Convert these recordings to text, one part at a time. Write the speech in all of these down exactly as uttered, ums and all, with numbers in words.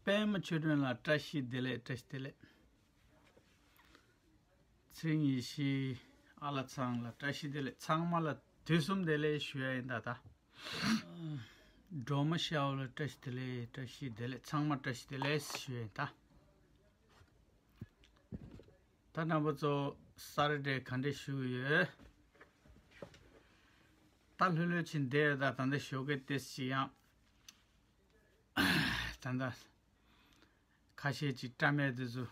པད་མ་ཆོས་སྒྲོན་ལ་བཀྲ་ཤིས་བདེ་ལེགས། བཀྲ་ཤིས་བདེ་ལེགས། ཚེ་རིང་ཡེ་ཤེས། ཨ་ལགས་ཚང་ལ་བཀྲ་ཤིས་བདེ་ལེགས། ཚང་མ་ལ་དུས་གསུམ་བདེ་ལེགས་ཞུ་ཡ་ཡིན་ད་ད། སྒྲོལ་མ་ཤར་བ་ལ་བཀྲ་ཤིས་བདེ་ལེགས། བཀྲ་ཤིས་བདེ་ལེགས། ཚང་མ་བཀྲ་ཤིས་བདེ་ལེགས་ཞུ་ཡ་ཡིན་ད། ད་རྣམ་པ་ཚོ་ས་ར་འབྲས་ག་འདྲས་ཞུ་གི་ཡོད། ད་ལྷོད་ལྷོད་ཕྱིན་བསྡད་ཡོད། ད་ད་ལྟ་ཞོགས་ཀས་ཏེ་ཞིག་ཡང་ད་ལྟ་ཁ་ཤས་ཅིག་བཀྲམ་ཡས་དེ་ཚོ་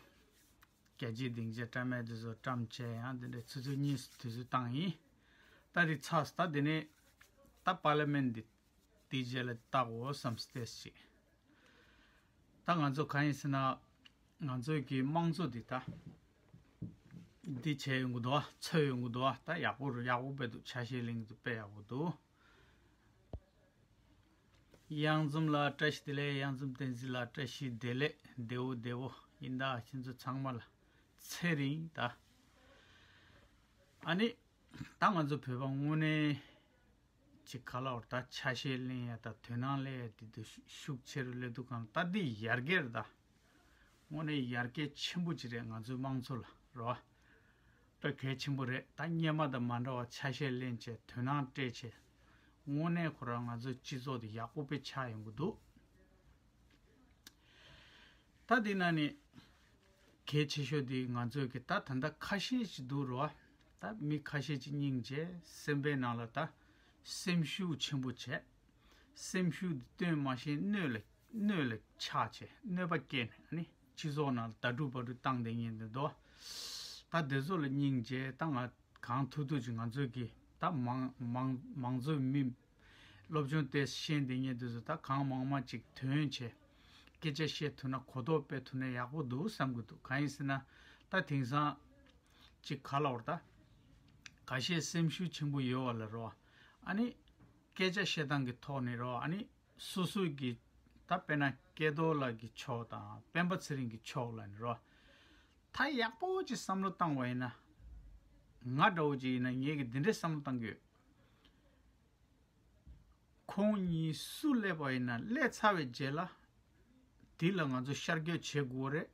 རྒྱ་ཆེའི་སྡིངས་ཆ་བཀྲམ་ཡས་དེ་ཚོ་བཀྲམ་བྱས་ཡང་དེ་འདྲའི་ཆུ་ཚོད་གཉིས་དུས་ཚོད་བཏང་ཡིན། ད་རེད་ཚར་སོང་། ད་དེ་ནས་ད་པར་ལི་མེན་འདི་དེའི་རྗེས་ལ་བལྟ་དགོས་བསམ་སྟེ་ཞིག་ད་ང་ཚོ་གང་ཡིན་ཟེར་ན། ང་ཚོའི་གི་དམངས་གཙོ་འདི་ད་འདི་བྱས་ཡོང་གི་འདུག་ཨ། ཚོས་ཡོང་གི་འདུག་ཨ། ད་ཡག་པོ་རུ་ཡག་པོ་དཔེ་འདུག་ཆ་ཤས་ལེན་གི་འདུག་དཔེ་ཡག་པོ་འདུག་གཡང་འཛོམས་ལ་བཀྲ་ཤིས་བདེ་ལེགས། གཡང་འཛོམས་བསྟན་འཛིན་ལ་བཀྲ་ཤིས་བདེ་ལེགས། བདེ་བོ་བདེ་བོ་ཡིན་ད། ཁྱེད་ཚོ་ཚང་མ་ལ་ཚེ་རིང་ད། ཨ་ནི་ད་ང་ཚོ་བོད་པ་དངོས་གནས་ཅིག་ག་ལ་བར་ད་ཆ་ཤས་ལེན་ཡ་ད་དོ་སྣང་ལེན་ཡ་དེ་དུ་ཤུགས་ཆེ་རུ་སླེབས་འདུག་གང་ལྟར་འདི་ཡར་རྒྱས་རེད་ད། དངོས་གནས་ཡར་རྒྱས་ཆེན་པོ་ཅིག་རེད། ང་ཚོའི་དམངས་གཙོ་ལ་རོ། དཔེ་གལ་ཆེན་པོ་རེད། ད་སྔོན་མ་དང་མ་འདྲ་བ་ཆ་ཤས་ལེན་བྱས་དོ་སྣང་སྤྲད་བྱས། དངོས་གནས་ཁོ་རང་ང་ཚོའི་སྤྱི་ཚོགས་དེ་ཡག་པོ་དཔེ་ཆགས་ཡོང་གི་འདུག་ད་དེ་ན་ནི་གལ་ཆེ་ཤོས་དེ་ང་ཚོའི་གི་ད་ད་ལྟ་ཁ་ཤས་ཤིག་འདུག་རོ། ད་མི་ཁ་ཤས་ཅིག་སྙིང་རྗེ་སེམས་པའི་ནང་ལ་ད་སེམས་ཤུགས་ཆེན་པོ་བྱས། སེམས་ཤུགས་འདི་སྟོན་མ་ཤེས། གནོད་ལ་གནོད་ལ་ཆགས་བྱས་གནོད་པ་སྐྱེལ་ནས་ཨ་ནི་སྤྱི་ཚོགས་ནང་ལ་ད་སྒྲུབ་པ་སྒྲུབ་བཏང་བསྡད་མཁན་འདི་འདུག་ད་དེ་ཚོ་ལ་སྙིང་རྗེ་ད་ང་གང་ཐུབ་ཐུབ་ཅིག་ང་ཚོའི་གི་ད་མང་མང་མང་གཙོའི་མི་སློབ་སྦྱོང་དེ་ཤེས་བསྡད་མཁན་དེ་ཚོ་ད་གང་མང་མང་ཅིག་ཐོན་བྱས་སྐད་ཆ་བཤད་ཐུབ་ན་གོ་རྟོགས་སྤེལ་ཐུབ་ན་ཡག་པོ་འདུག་བསམ་གི་འདུག་གང་ཡིན་ཟེར་ན་ད་དེང་སང་ཅིག་ག་ལ་བར་ད་ཁ་ཤས་སེམས་ཤུགས་ཆེན་པོ་ཡོད་པ་ལ་རོ། ཨ་ནི་སྐད་ཆ་བཤད་སྟངས་ཀྱི་ཐོག་ནས་རོ། ཨ་ནི་སོ་སོའི་གི་ད་དཔེར་ན་སྐལ་རྡོར་ལགས་ཀྱི་ཕྱོགས་དང་སྤེན་པ་ཚེ་རིང་གི་ཕྱོགས་ལ་ནི་རོ། ད་ཡག་པོ་ཅིག་བསམ་བློ་བཏང་བ་ཡིན་ན། ང་འདྲ་བོ་ཅིག་ཡིན་ན་ངས་གི་འདི་འདྲའི་བསམ་བློ་བཏང་གི་ཡོད། ཁོང་གཉིས་སུ་སླེབས་པ་ཡིན་ན་སླེབས་ཚར་བའི་རྗེས་ལ། འདི་ལ་ང་ཚོ་ཤར་བསྐྱོད་བྱེད་དགོས་རེད།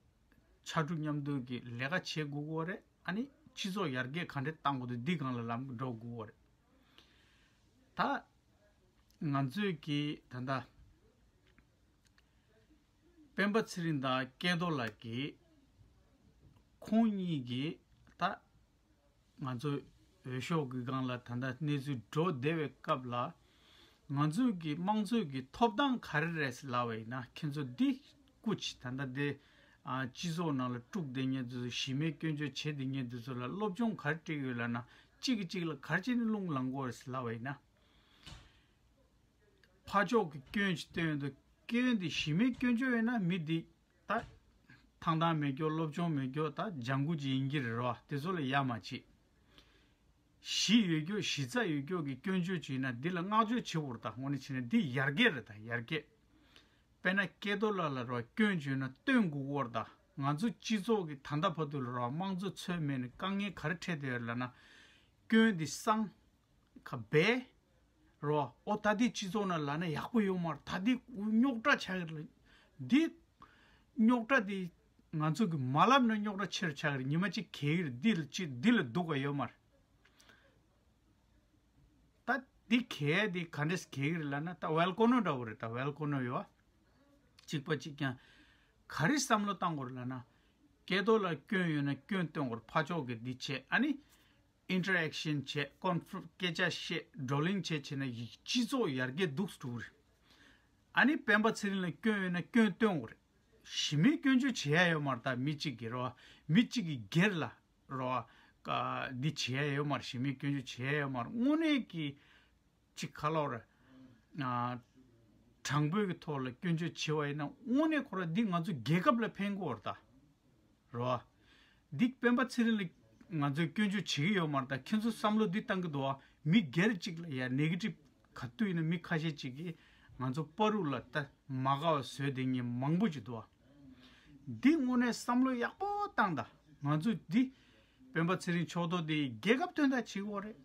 ཕྱར་གྲུ་མཉམ་འདུག་གི་ལས་ཀ་བྱེད་དགོས་ཀྱི་རེད། ཨ་ནི་སྤྱི་ཚོགས་ཡར་རྒྱས་ག་འདྲས་གཏང་དགོས་འདུག་འདི་སྒང་ལ་ལམ་འགྲོ་དགོས་ཀྱི་རེད། ད་ང་ཚོས་ཀྱི་ད་ལྟ་སྤེན་པ་ཚེ་རིང་དང་སྐལ་རྡོར་ལགས་ཀྱིས་ཁོང་གཉིས་ཀྱིས་ད་ང་ཚོ་འོས་ཤོག་གི་སྒང་ལ་ད་ལྟ་གནས་ཚུལ་འགྲོ་བསྡད་པའི་སྐབས་ལ། ང་ཚོའི་གི་དམངས་གཙོའི་གི་ཐོབ་ཐང་ག་རེ་རེད་ལབ་པ་ཡིན་ན། ཁྱེད་ཚོ་འདི་སྐུ་མཁྱེན་ད་ལྟ་འདི་ཨ་སྤྱི་ཚོགས་ནང་ལ་དཀྲུགས་བསྡད་མཁན་དེ་ཚོ། གཞི་མེད་སྐྱོན་བརྗོད་བྱེད་བསྡད་མཁན་དེ་ཚོ་ལ་སློབ་སྦྱོང་ག་རེ་སྤྲད་ཀྱི་ཡོད་ལབ་ན། གཅིག་གིས་གཅིག་ལ་ག་རེ་བྱས་ནས་རླུང་ལངས་ཀྱི་ཡོད་རེད་ལབ་པ་ཡིན་ན། ཕར་ཕྱོགས་ཀྱི་སྐྱོན་ཅིག་བཏོན་འདུག་སྐྱོན་འདི་གཞི་མེད་སྐྱོན་བརྗོད་ཡིན་ན་མི་འདི་ད་ཐང་ཐང་མེད་རྒྱུ། སློབ་སྦྱོང་མེད་རྒྱུ། ད་ལྗང་ཁུ་ཅིག་ཡིན་གྱི་རེད་རོ། དེ་ཚོ་ལ་ཡ་མ་བྱེད། གཞི་ཡོད་རྒྱུ་གཞི་རྩ་ཡོད་རྒྱུ་གི་སྐྱོན་བརྗོད་ཅིག་ཡིན་ན་འདི་ལ་བསྔགས་བརྗོད་བྱེད་དགོས་རེད། ད་དངོས་གནས་བྱས་ན་འདི་ཡར་རྒྱས་རེད། ད་ཡར་རྒྱས། དཔེར་ན་སྐལ་རྡོར་ལགས་ལ་རོ་སྐྱོན་བརྗོད་ན་སྟོན་དགོས་ཀྱི་ཡོད་རེད། ད་ང་ཚོ་སྤྱི་ཚོགས་ཀྱི་ད་ལྟ་བར་དུ་ལ་རོ་དམངས་གཙོ་ཚུལ་མིན་ནས་དཀའ་ངལ་ག་རེ་འཕྲད་བསྡད་ཡོད་ལབ་ན། སྐྱོན་འདི་སང་ག་བས་རོ། ཨོ་ད་འདི་སྤྱི་ཚོགས་ནང་ལབ་ན་ཡག་པོ་ཡོད་མ་རེད། ད་འདི་རྙོག་དྲ་ཆགས་ཀྱི་རེད། འདི་རྙོག་དྲ་འདི་ང་ཚོ་གི་མ་ལབ་ན་རྙོག་དྲ་ཆེ་རུ་ཆགས་ཀྱི་རེད། ཉི་མ་གཅིག་གས་ཀྱི་རེད། འདི་ལ་ཅི་འདི་ལ་སྡུག་ག་ཡོད་མ་རེད། ད་འདི་གས་འདི་ག་འདྲས་གས་ཀྱི་རེད་ལབ་ན། ད་ཝེལ་ཀོ་ནོ་འདྲ་བོ་རེད། ད་ཝེལ་ཀོ་ནོ་ཡོད་པ། གཅིག་པ་གཅིག་རྐྱང་ག་རེ་བསམ་བློ་བཏང་དགོས་རེད་ལབ་ན། སྐལ་རྡོར་ལ་སྐྱོན་ཡོད་ན་སྐྱོན་སྟོན་དགོས་རེད། ཕར་ཕྱོགས་ཀྱི་འདི་བྱས། ཨ་ནི་ཨིན་ཊར་ཨེག་ཤན་བྱས། ཀོན་ཧྥ་སྐད་ཆ་བཤད། བགྲོ་གླེང་བྱས་བྱས་ན་ཡི་སྤྱི་ཚོགས་ཡར་རྒྱས་འདུག་སེ་འགྲོ་གི་རེད། ཨ་ནི་སྤེན་པ་ཚེ་རིང་ལ་སྐྱོན་ཡོད་ན་སྐྱོན་སྟོན་དགོས་རེད། གཞི་མེད་སྐྱོན་བརྗོད་བྱེད་ཡ་ཡོད་མ་རེད། ད་མི་གཅིག་གིས་རོ། མི་གཅིག་གི་སྒེར་ལ་རོ། ཀ་འདི་བྱེད་ཡ་ཡོད་མ་རེད། གཞི་མེད་སྐྱོན་བརྗོད་བྱེད་ཡ་ཡོད་མ་རེད། དངོས་གནས་ཀྱི་ཅིག་ག་ལབ་རེད། ཨ་དྲང་པོའི་གི་ཐོག་ལ་སྐྱོན་བརྗོད་བྱེད་པ་ཡིན་ན་དངོས་གནས་ཁོ་རང་འདི་ང་ཚོ་རྒྱལ་ཁབ་ལ་ཕན་གྱི་ཡོད་རེད་ད། རོ། འདི་སྤེན་པ་ཚེ་རིང་ལ་ང་ཚོས་སྐྱོན་བརྗོད་བྱེད་ཀྱི་ཡོད་མ་རེད། ད་ཁྱེད་ཚོ་བསམ་བློ་འདི་བཏང་གི་འདུག་བ། མི་སྒེར་གཅིག་ལ་ཡ་ནེ་གེ་ཊིབ་ག་དུས་ཡིན་ན་མི་ཁ་ཤས་གཅིག་གིས་ང་ཚོ་བར་དུ་ལ་ད་མ་དགའ་བ་བཟོས་བསྡད་མཁན་མང་པོ་ཅིག་འདུག་བ། འདི་དངོས་གནས་བསམ་བློ་ཡག་པོ་བཏང་ད། ང་ཚོ་འདི་སྤེན་པ་ཚེ་རིང་ཕྱོགས་གཏོགས་འདི་རྒྱལ་ཁབ་དོན་དག་བྱེད་ཀྱི་ཡོད་རེད།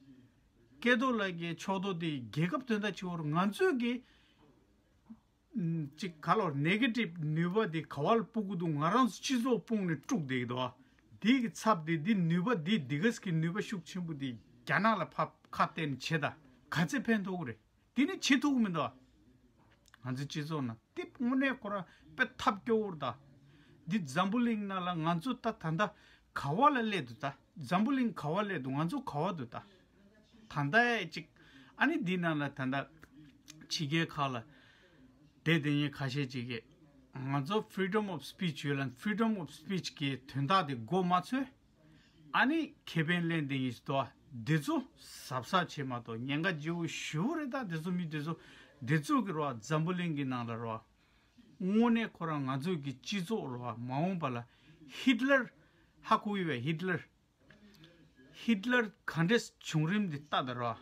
སྐལ་རྡོར་ལགས་ཀྱི་ཕྱོགས་གཏོགས་འདི་རྒྱལ་ཁབ་དོན་དག་བྱེད་ཀྱི་ཡོད་རེད། ང་ཚོས་ཀྱི་ ཅིག་ག་ལོར་ནེ་གེ་ཊིབ་ནུས་པ་འདི་ག་བ་ལ་སྤུག་གི་འདུག། ང་རང་ཚོ་སྤྱི་ཚོགས་སྤུངས་ནས་དཀྲུགས་བསྡད་ཀྱི་འདུག་ཨ། འདི་གི་ཚབ་འདི་འདི་ནུས་པ་འདི་འདི་ག་ཟེར་གི་ནུས་པ་ཤུགས་ཆེན་པོ་འདི་རྒྱ་ནག་ལ་ཕབ་ཁ་གཏད་ནས་བྱེད་ད་ག་ཚད་ཕན་ཐོགས་གི་རེད། དེ་ནི་བྱེད་ཐུབ་ཀྱི་མི་འདུག་ཨ། ང་ཚོའི་སྤྱི་ཚོགས་ནང་དེ་དངོས་གནས་ཁོ་རང་དཔེ་ཐབས་སྐྱོ་བོར་ད། འདི་འཛམ་བུ་གླིང་ནང་ལ་ང་ཚོ་ད་ད་ལྟ་ག་བ་ལ་སླེབས་འདུག་ད། འཛམ་བུ་གླིང་ག་བ་སླེབས་འདུག། ང་ཚོ་ག་བ་འདུག་ད། ད་ལྟ་ཡ་གཅིག། ཨ་ནི་འདི་ནང་ལ་ད་ལྟ་ཕྱི་རྒྱལ་ཁག་ལ་བསྡད་བསྡད་མཁན་ཁ་ཤས་ཅིག་གིས་ང་ཚོ་freedom of speech ཡོད་ལ། freedom of speech གི་དོན་དག་དེ་མགོ་མ་ཚོས། ཨ་ནི་ཁེ་ཕན་ལེན་བསྡད་མཁན་ཞིག་འདུག་བ། འདི་ཚོ་གཟབ་གཟབ་བྱེད་མ་གཏོགས་ཉེན་ཁ་ལྗིད་པོ་ཞེ་པོ་རེད། ད་འདི་ཚོ་མི་འདི་ཚོ་འདི་ཚོ་གི་རོ་འཛམ་བུ་གླིང་གི་ནང་ལ་རོ། དངོས་གནས་ཁོ་རང་ང་ཚོ་གི་སྤྱི་ཚོགས་རོ་མ་འོངས་པ་ལ་ཧིད་ལར་ཧ་གོ་ཡོད་པས། ཧིད་ལར། ཧིད་ལར་ག་འདྲས་བྱུང་རིམ་འདི་ལྟ་ད་རོ།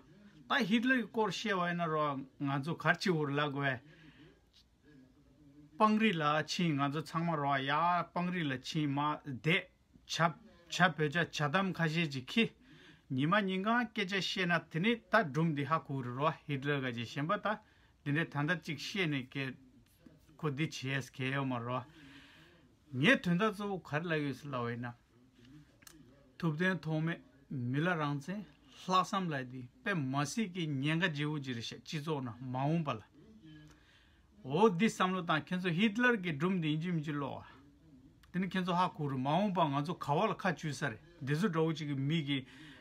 ད་ཧིད་ལར་གི་སྐོར་བཤད་པ་ཡིན་ན་རོ། ང་ཚོ་གར་ཆི་བོར་ལབ་དགོས་པས། སྤང་རི་ལ་ཕྱིན། ང་ཚོ་ཚང་མ་རོ་ཡ་སྤང་རི་ལ་ཕྱིན་མ་བསྡད། ཇ་ཇ་བོད་ཇ་ཇ་དམ་ཁ་ཤས་ཅིག་ཁྱེར། ཉི་མ་ཉིན་གང་སྐད་ཆ་བཤད་ན་དེ་ནི་ད་སྒྲུང་འདི་ཧ་གོ་རེད་རོ། ཧིད་ལར་ག་ཅིག་གཞན་པ་ད་འདི་འདྲའི་ད་ལྟ་ཅིག་བཤད་ནས་སྐད་ཁོ་འདི་བྱས་གལ་ཡོད་མ་རོ། ངས་དོན་དག་གཙོ་བོ་ག་རེ་ལབ་ཡོད་ཟེར་ལབ་པ་ཡིན་ན། ཐུབ་བསྟན་ཐོགས་མེད་མི་ལ་རང་བཙན་ལྷག་བསམ་ལབ་དེ་དཔེ་མ་སྲིད་ཀྱི་ཉེན་ཁ་ལྗིད་པོ་ཅིག་རེད་ཤག་སྤྱི་ཚོགས་ནང་མ་འོངས་པ་ལ། འོ་འདི་བསམ་བློ་བཏང་། ཁྱེད་ཚོ་ཧིད་ལར་གྱི་སྒྲུང་འདི་ཡིན་གཅིག་མིན་གཅིག་ཀློག་ཨ། དེ་ནི་ཁྱེད་ཚོ་ཧ་གོ་རེད། མ་འོངས་པ་ང་ཚོ་ག་བ་ལ་ཁ་བཅུག་ས་རེད། འདི་ཚོ་འདྲ་བོ་ཅིག་གི་མི་གི་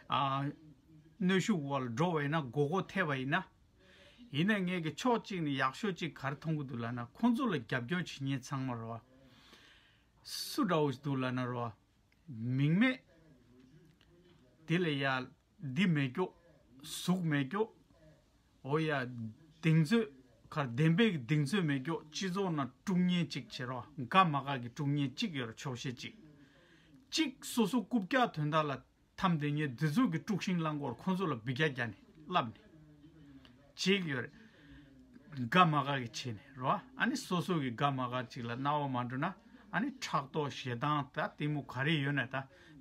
ཨ་གནོན་ཤུགས་འོག་ལ་འགྲོ་བ་ཡིན་ན། མགོ་སྐོར་ཐེབས་པ་ཡིན་ན། ཡིན་ན་ངས་ཀྱི་ཕྱོགས་གཅིག་ནས་ཡག་ཤོས་གཅིག་ག་རེ་མཐོང་གི་འདུག་ལབ་ན། ཁོང་ཚོ་ལ་རྒྱབ་སྐྱོར་བྱེད་མཁན་ཚང་མ་རེད་བ། སུ་འདྲ་བོ་ཞིག་འདུག་ལབ་ན་རེད་བ། མིང་མེད། དེ་ལ་ཡ་འདི་མེད་སྐྱོ། གཟུགས་མེད་སྐྱོ། འོ་ཡ། གདེང་ཚོད་གར་བདེན་པའི་གདེང་ཚོད་མེད་སྐྱོ། སྤྱི་ཚོགས་ནང་དཀྲུག་མཁན་གཅིག་བྱེད་རོགས། དགའ་མ་དགའ་གི་དཀྲུག་མཁན་གཅིག་ཡོད་རེད། ཆོག་ཤེས་གཅིག། གཅིག་སོ་སོ་རྐུབ་བཀྱག་དོན་དག་ལ་འཐམས་བསྡད་མཁན་འདི་ཚོ་གི་དཀྲུག་ཤིང་རླངས་འཁོར་ཁོང་ཚོ་ལ་འབུད་རྒྱག་རྒྱག་ནས་བསླབས་ནས་བྱེད་ཀྱི་ཡོད་རེད། དགའ་མ་དགའ་གི་བྱེད་ནས་རོ། ཨ་ནི་སོ་སོ་གི་དགའ་མ་དགའ་གཅིག་ལ་རྣ་བ་མ་འགྲོ་ན། ཨ་ནི་ཕྲག་དོག་ཞེ་སྡང་ད་གཏི་མུག་ག་རེ་ཡོད་ན་ད་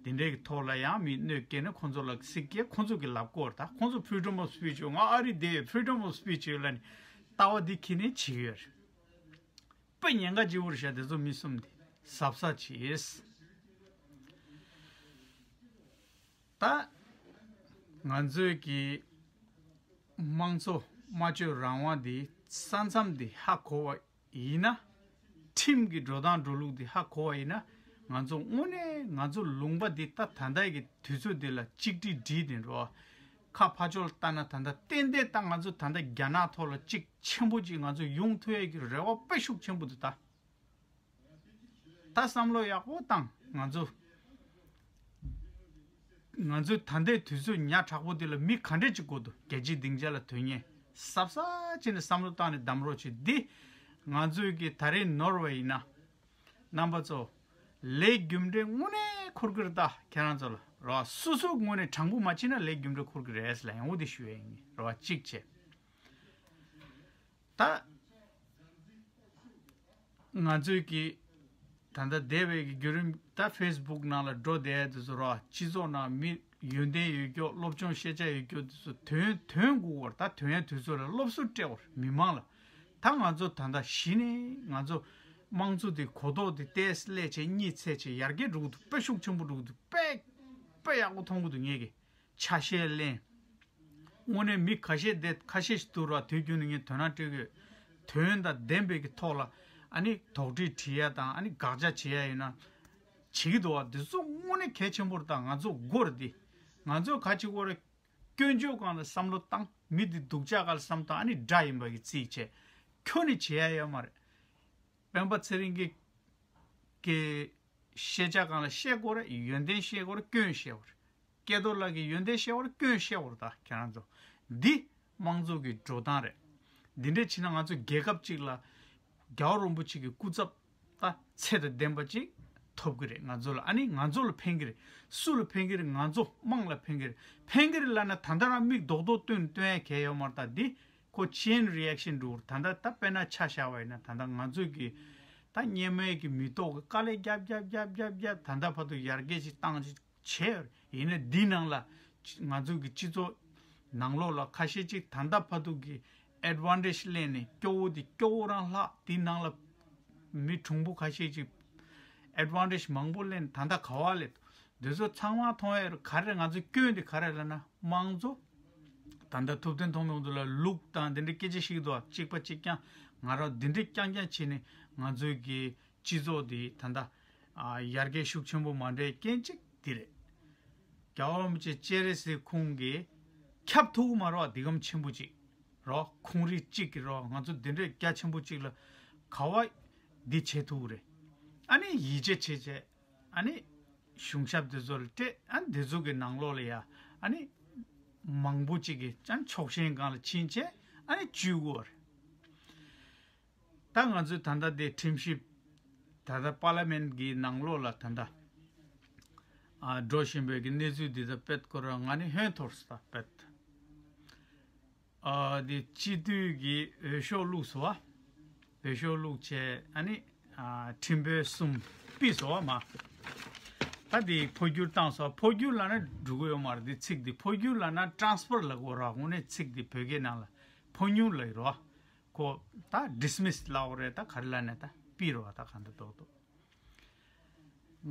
དེ་འདྲའི་གི་ཐོག་ལ་ཡང་མི་གནོད་སྐྱེལ་ནས་ཁོང་ཚོ་ལ་སྲིད་སྐྱེལ། ཁོང་ཚོ་གི་ལབ་སྐོར་ད་ཁོང་ཚོ་freedom of speech ཡོད། ང་ཨ་རི་བསྡད་ཡོད། freedom of speech ཡོད་ལབ་ནས་ལྟ་བ་འདི་ཁྱེར་ནས་བྱེད་ཀྱི་ཡོད་རེད། དཔེ་ཉེན་ཁ་ལྗིད་པོ་རེད་ཤག། དེ་ཚོ་མི་གསུམ་དེ་གཟབ་གཟབ་བྱེད། ད་ང་ཚོའི་གི་དམངས་གཙོ་སྨྲ་བརྗོད་རང་དབང་དེ་ས་མཚམས་དེ་ཧ་གོ་བ་ཡིན་ན། ཁྲིམས་ཀྱི་འགྲོ་སྟངས་འགྲོ་ལུགས་དེ་ཧ་གོ་བ་ཡིན་ན། ང་ཚོ་དངོས་གནས་ང་ཚོ་ལུང་པ་འདི་ད་ད་ལྟ་གི་དུས་ཚོད་འདི་ལ་གཅིག་སྒྲིལ་སྒྲིལ་ནས་འགྲོ། ཁ་ཕར་ཕྱོགས་ལ་ལྟ་ན་ད་ལྟ་ཏན་ཏན་ད་ང་ཚོ་ད་ལྟ་རྒྱ་ནག་ཐོག་ལ་གཅིག་ཆེན་པོ་ཅིག་ང་ཚོ་ཡོང་ཐུབ་ཡས་ཀྱི་རེ་བ་དཔེ་ཤུགས་ཆེན་པོ་འདུག་ད། ད་བསམ་བློ་ཡག་པོ་བཏང་། ང་ཚོ་ང་ཚོའི་ད་ལྟའི་དུས་ཚོད་ཉག་ཕྲ་པོ་འདི་ལ་མི་ག་འདྲས་ཅིག་དགོས་འདུག། རྒྱལ་སྤྱིའི་སྡིངས་ཆ་ལ་དོན་གཉེར་གཟབ་གཟབ་བྱས་ནས་བསམ་བློ་བཏང་ནས་གདམ་རོགས་བྱེད། འདི་ང་ཚོའི་གི་ད་རེས་ནོར་བ་ཡིན་ན། རྣམ་པ་ཚོ། ལས་རྒྱུ་འབྲས་དངོས་གནས་འཁུར་གི་རེད་ད། ཁྱེད་རང་ཚོ་ལ་རོ། སོ་སོ་དངོས་གནས་དྲང་པོ་མ་བྱས་ན་ལས་རྒྱུ་འབྲས་འཁུར་གི་རེད་ལབ་ཡོང་བོ་དེ་ཞུ་ཡ་ཡིན་རོ། གཅིག་བྱས། ད་ང་ཚོའི་གི་ད་ལྟ་འདས་པའི་གི་བརྒྱུད་རིམ་ད་ཕེ་སི་བུག་ནང་ལ་འགྲོ་བསྡད་དེ་ཚོ་རོ། སྤྱི་ཚོགས་ནང་མི་ཡོན་ཏན་ཡོད་རྒྱུ། སློབ་སྦྱོང་ཤེས་བྱ་ཡོད་རྒྱུ་དེ་ཚོ་དོན་དོན་དགོས་བར། ད་དོན་ཡ་དུས་ཚོད་ལ་སློབ་གསོ་སྤྲད་བར་མི་མང་ལ། ད་ང་ཚོ་ད་ལྟ་གཞི་ནས་ང་ཚོ་དམངས་གཙོ་དེ་གོ་རྟོགས་དེ་ཏོག་ཙམ་སླེབས་བྱས་གཉིད་ཚད་བྱས་ཡར་རྒྱས་འགྲོ་གི་འདུག། དཔེ་ཤུགས་ཆེན་པོ་འགྲོ་གི་འདུག། དཔེ་དཔེ་ཡག་པོ་མཐོང་གི་འདུག་ངས་གི། ཆ་ཤས་ལེན། དངོས་གནས་མི་ཁ་ཤས་བསྡད། ཁ་ཤས་ཤིག་འདུག་ར། དུས་རྒྱུན་ནས་ངས་དོ་སྣང་སྤྲད་ཀྱི་ཡོད། དོན་དང་ལྡན་པའི་གི་ཐོག་ལ་ཨ་ནི་དོགས་འདྲི་དྲི་ཡ་དང་། ཨ་ནི་དགག་བྱ་བྱེད་ཡ་ཡོད་ན་བྱེད་ཀྱི་འདུག་བ། འདི་ཚོ་དངོས་གནས་གལ་ཆེན་པོ་རེད། ད་ང་ཚོ་དགོས་རེད་འདི། ང་ཚོ་ག་ཅིག་དགོས་རེད། སྐྱོན་བརྗོད་སྒང་ལ་བསམ་བློ་བཏང་། མི་འདི་སྡུག་ཅག་སྒང་ལ་བསམ་བཏང་། ཨ་ནི་དགྲ་ཡིན་པ་གི་རྩིས་བྱས། ཁྱོན་ནས་བྱེད་ཡ་ཡོད་མ་རེད། སྤེན་པ་ཚེ་རིང་གི་གི་ཤེས་བྱ་སྒང་ལ་བཤད་དགོས་རེད། ཡོན་ཏན་བཤད་དགོས་རེད། སྐྱོན་བཤད་དགོས་རེད། སྐལ་རྡོར་ལགས་ཀྱི་ཡོན་ཏན་བཤད་དགོས་རེད། སྐྱོན་བཤད་དགོས་རེད། ད་ཁྱེད་རང་ཚོ་འདི་དམངས་གཙོ་གི་འགྲོ་སྟངས་རེད། འདི་འདྲས་བྱས་ན་ང་ཚོ་རྒྱལ་ཁབ་ཅིག་ལ་རྒྱལ་བ་རིན་པོ་ཆེ་གི་སྐུ་ཚབ་ད་ཚད་དང་ལྡན་པ་ཅིག་ཐོབ་གི་རེད། ང་ཚོ་ལ། ཨ་ནི་ང་ཚོ་ལ་ཕན་གི་རེད། སུ་ལ་ཕན་གི་རེད། ང་ཚོ་དམངས་ལ་ཕན་གི་རེད། ཕན་གི་རེད་ལབ་ན་ད་ལྟ་རང་མིག་རྡོག་རྡོག་སྟོན་སྟོན་ཡ་གལ་ཡོད་མ་རེད། ད་འདི་ཁོ་chain reaction འགྲོ་གི་རེད། ད་ལྟ་ད་དཔེར་ན་ཆ་བཞག་པ་ཡིན་ན། ད་ལྟ་ང་ཚོ་གི་ད་སྔོན་མའི་གི་མི་ཐོག་གི་དཀའ་ལས་རྒྱབ་རྒྱབ་རྒྱབ་རྒྱབ་རྒྱབ་ད་ལྟ་བར་དུ་ཡར་རྒྱས་ཅིག་བཏང་ཅིག་བྱས་ཡོད་རེད། ཡིན་ནའི་འདི་ནང་ལ་ང་ཚོ་གི་སྤྱི་ཚོགས་ནང་ལོགས་ལ་ཁ་ཤས་ཅིག་ད་ལྟ་བར་དུ་གི་ ཨེཌ་ཝན་ཊེཇ་ལེན་ནས་སྐྱོ་བོ་དེ་སྐྱོ་བོ་རང་ལྷག་དེ་ནང་ལ་མི་གྲུང་པོ་ཁ་ཤས་ཅིག་ཨེཌ་ཝན་ཊེཇ་མང་པོ་ལེན། ད་ལྟ་ག་བ་ལས་འདི་ཚོ་ཚང་མ་མཐོང་ཡ་རུ་ག་རེ་ང་ཚོ་སྐྱོན་དེ་ག་རེ་ལབ་ན་དམངས་གཙོ། ད་ལྟ་ཐུབ་བསྟན་ཐོགས་མེད་ཁོང་ཚོ་ལ་ལུག་དང་དེ་འདྲའི་སྐད་ཆ་བཤད་ཀྱི་འདུག་གཅིག་པ་གཅིག་རྐྱང་ང་རང་འདི་འདྲའི་རྐྱང་རྐྱང་བྱས་ནས་ང་ཚོའི་གི་སྤྱི་ཚོགས་འདི་ད་ལྟ་ཨ་ཡར་རྒྱས་ཤུགས་ཆེན་པོ་མ་འགྲོ་རྐྱེན་གཅིག་འདི་རེད། རྒྱལ་བ་རིན་པོ་ཆེ་སྤྱན་རས་གཟིགས་ཁོང་གིས་ཁྱབ་ཐུབ་ཀྱི་མ་རེད་བ། འདི་གམ་ཆེན་པོ་གཅིག་རོ། ཁོང་རིགས་གཅིག་གིས་རོ། ང་ཚོ་འདི་འདྲའི་རྒྱ་ཆེན་པོ་གཅིག་ལ་ག་བ་འདི་བྱེད་ཐུབ་ཀྱི་རེད། ཨ་ནི་ཡིད་ཆེས་བྱེད་བྱེད། ཨ་ནི་གཞུང་ཞབས་འདི་ཚོ་ལ་སྤྲད། ཨ་ནི་འདི་ཚོ་གི་ནང་ལོགས་ལ་ཡ་ཨ་ནི་མང་པོ་གཅིག་གིས་ཨ་ནི་ཕྱོགས་ཞེན་སྒང་ལ་ཕྱིན་བྱས་ཨ་ནི་བཅུག་གི་ཡོད་རེད། ད་ང་ཚོས་ད་ལྟ་དེ་ཁྲིམས་ཞིབ་ད་ལྟ་པར་ལི་མེན་གྱི་ནང་ལོགས་ལ་ད་ལྟ་ཨ་འགྲོ་བཞིན་པའི་གི་གནས་ཚུལ་འདི་ད་དཔེ་ཁོ་རང་ང་ནི་ཧོན་འཐོར་སོང་ད་དཔེ། ཨ་དེ་སྤྱི་འཐུས་ཀྱི་འོས་ཤོག་བླུགས་སོང་བ། འོས་ཤོག་བླུགས་བྱས་ཨ་ནི་ཨ་ཁྲིམས་དཔོན་གསུམ་ཕུད་སོང་བ་མ། ད་དེ་འཕོ་འགྱུར་བཏང་སོང་། འཕོ་འགྱུར་ལབ་ན་འགྲིག་གི་ཡོད་མ་རེད། དེ་ཚིག་དེ་འཕོ་འགྱུར་ལབ་ན་ཊ་རན་སི་ཕར་ལབ་དགོས་ར། དངོས་གནས་ཚིག་དེ་བོད་སྐད་ནང་ལ་འཕོ་འགྱུར་ལབ་ཡོད་ར། ཁོ་ད་ཌི་སི་མི་སི་ལབ་དགོས་རེད། ད་ག་རེ་ལབ་ནས་ད་ཕུད་ར་བ། ད་གང་འདྲ་རྡོག་རྡོག་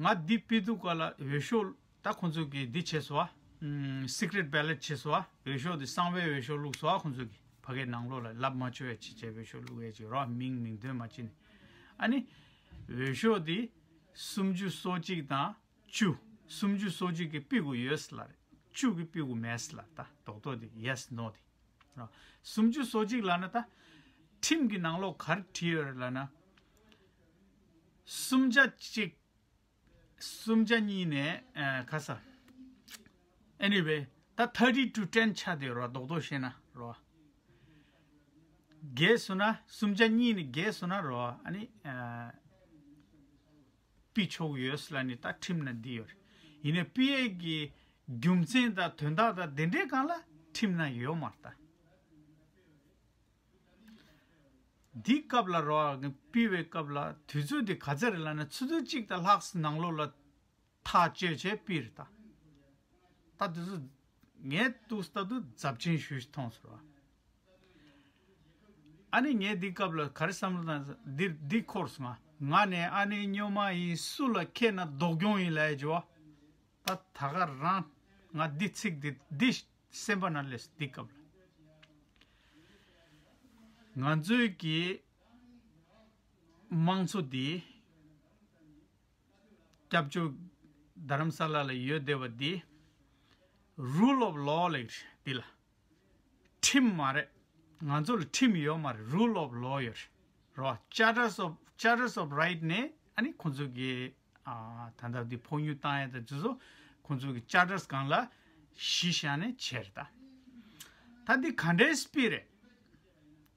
ང་འདི་ཕུད་དུས་སྐབས་ལ་འོས་ཤོག་ད་ཁོང་ཚོ་གིས་འདི་བྱས་སོང་བ། སི་ཀི་རེཊ་བེ་ལོཊ་བྱས་སོང་བ། འོས་ཤོག་འདི་གསང་བའི་འོས་ཤོག་བླུགས་སོང་བ། ཁོང་ཚོ་གིས་ཕ་གིའི་ནང་ལོགས་ལ་ལབ་མ་བཅུག་ཡ་ཅིག་བྱས་འོས་ཤོག་བླུགས་ཡ་ཅིག་རོ། མིང་མིང་དོན་མ་བྱས་ནས་ཨ་ནི་འོས་ཤོག་འདི་སུམ་ཅུ་སོ་གཅིག་དང་བཅུ། སུམ་ཅུ་སོ་གཅིག་གིས་ཕུད་དགོས་ཡོད་ཟེར་ལབ་རེད། བཅུ་གིས་ཕུད་དགོས་མེད་ཟེར་ལབ། ད་རྡོག་རྡོག་དེ་ཡེ་སི་ནོ་དེ། རོ། སུམ་ཅུ་སོ་གཅིག་ལབ་ན་ད་ཁྲིམས་ཀྱི་ནང་ལོགས་ག་རེ་བྲིས་ཡོད་རེད་ལབ་ན། སུམ་ཆ་གཅིག་སུམ་ཆ་གཉིས་ནས་ཨ་ག་ས། Anyway ད་thirty to ten ཆགས་བསྡད་རོ། རྡོག་རྡོག་བཤད་ན་རོ། བརྒལ་སོང་ན་སུམ་ཆ་གཉིས་ནས་བརྒལ་སོང་ན་རོ། ཨ་ནི་ཨ་ཕུད་ཆོག་ཡོད་ལབ་ནི་ད་ཁྲིམས་ན་འདི་ཡོད་རེད། ཡིན་ནའི་ཕུད་ཡས་ཀྱི་རྒྱུ་མཚན་དང་དོན་དག་དང་དེ་འདྲའི་སྒང་ལ་ཁྲིམས་ན་ཡོད་མ་རེད་ད། འདི་སྐབས་ལ་རོ། ཕུད་པའི་སྐབས་ལ་དུས་ཚོད་འདི་ག་ཚོད་རེད་ལབ་ན་ཆུ་ཚོད་གཅིག་དང་ལྷག་ཙམ་ནང་ལོགས་ལ་ཐག་གཅོད་བྱས་ཕུད་རེད་ད། ད་དུས་ཚོད་ངས་འདུག་སེ་ལྟ་དུས་རྫབ་ཆེན་ཞེ་པོ་ཅིག་མཐོང་སོང་ར། ཨ་ནི་ངས་འདི་སྐབས་ལ་ག་རེ་བསམ་བློ་བཏང་ཟེར། འདི་འདི་འཁོར་སོང་ང་། ང་ནས་ཨ་ནེ་སྨྱོན་མ་ཡིན། སུ་ལ་ཁེལ་ན་སྡུག་གྱོང་ཡིན་ལབ་ཡ་ཅིག་བ། ད་ད་ག་རང་ང་འདི་ཚིག་འདི་འདི་སེམས་པ་ནང་སླེབས། འདི་སྐབས་ལ་ང་ཚོའི་གི་དམངས་གཙོ་འདི་སྐྱབས་བཅོལ་རྡ་རམ་ས་ལ་ལ་ཡོད་བསྡད་པ་འདི་rule of law ལབ་ཀྱི་རེད། འདི་ལ་ཁྲིམས་མ་རེད། ང་ཚོ་ལ་ཁྲིམས་ཡོད་མ་རེད། rule of law ཡོད་རེད། རོ། Charters of Charters of Right ནས་ཨ་ནི་ཁོང་ཚོ་གི་ཨ་ད་ལྟ་འདི་ཕོགས་ཉུང་བཏང་ཡ་དང་དེ་ཚོ་ཁོང་ཚོ་གི་Charters སྒང་ལ་གཞི་བཞག་ནས་བྱས་རེད་ད། ད་འདི་ག་འདྲའི་སྤི་རེད།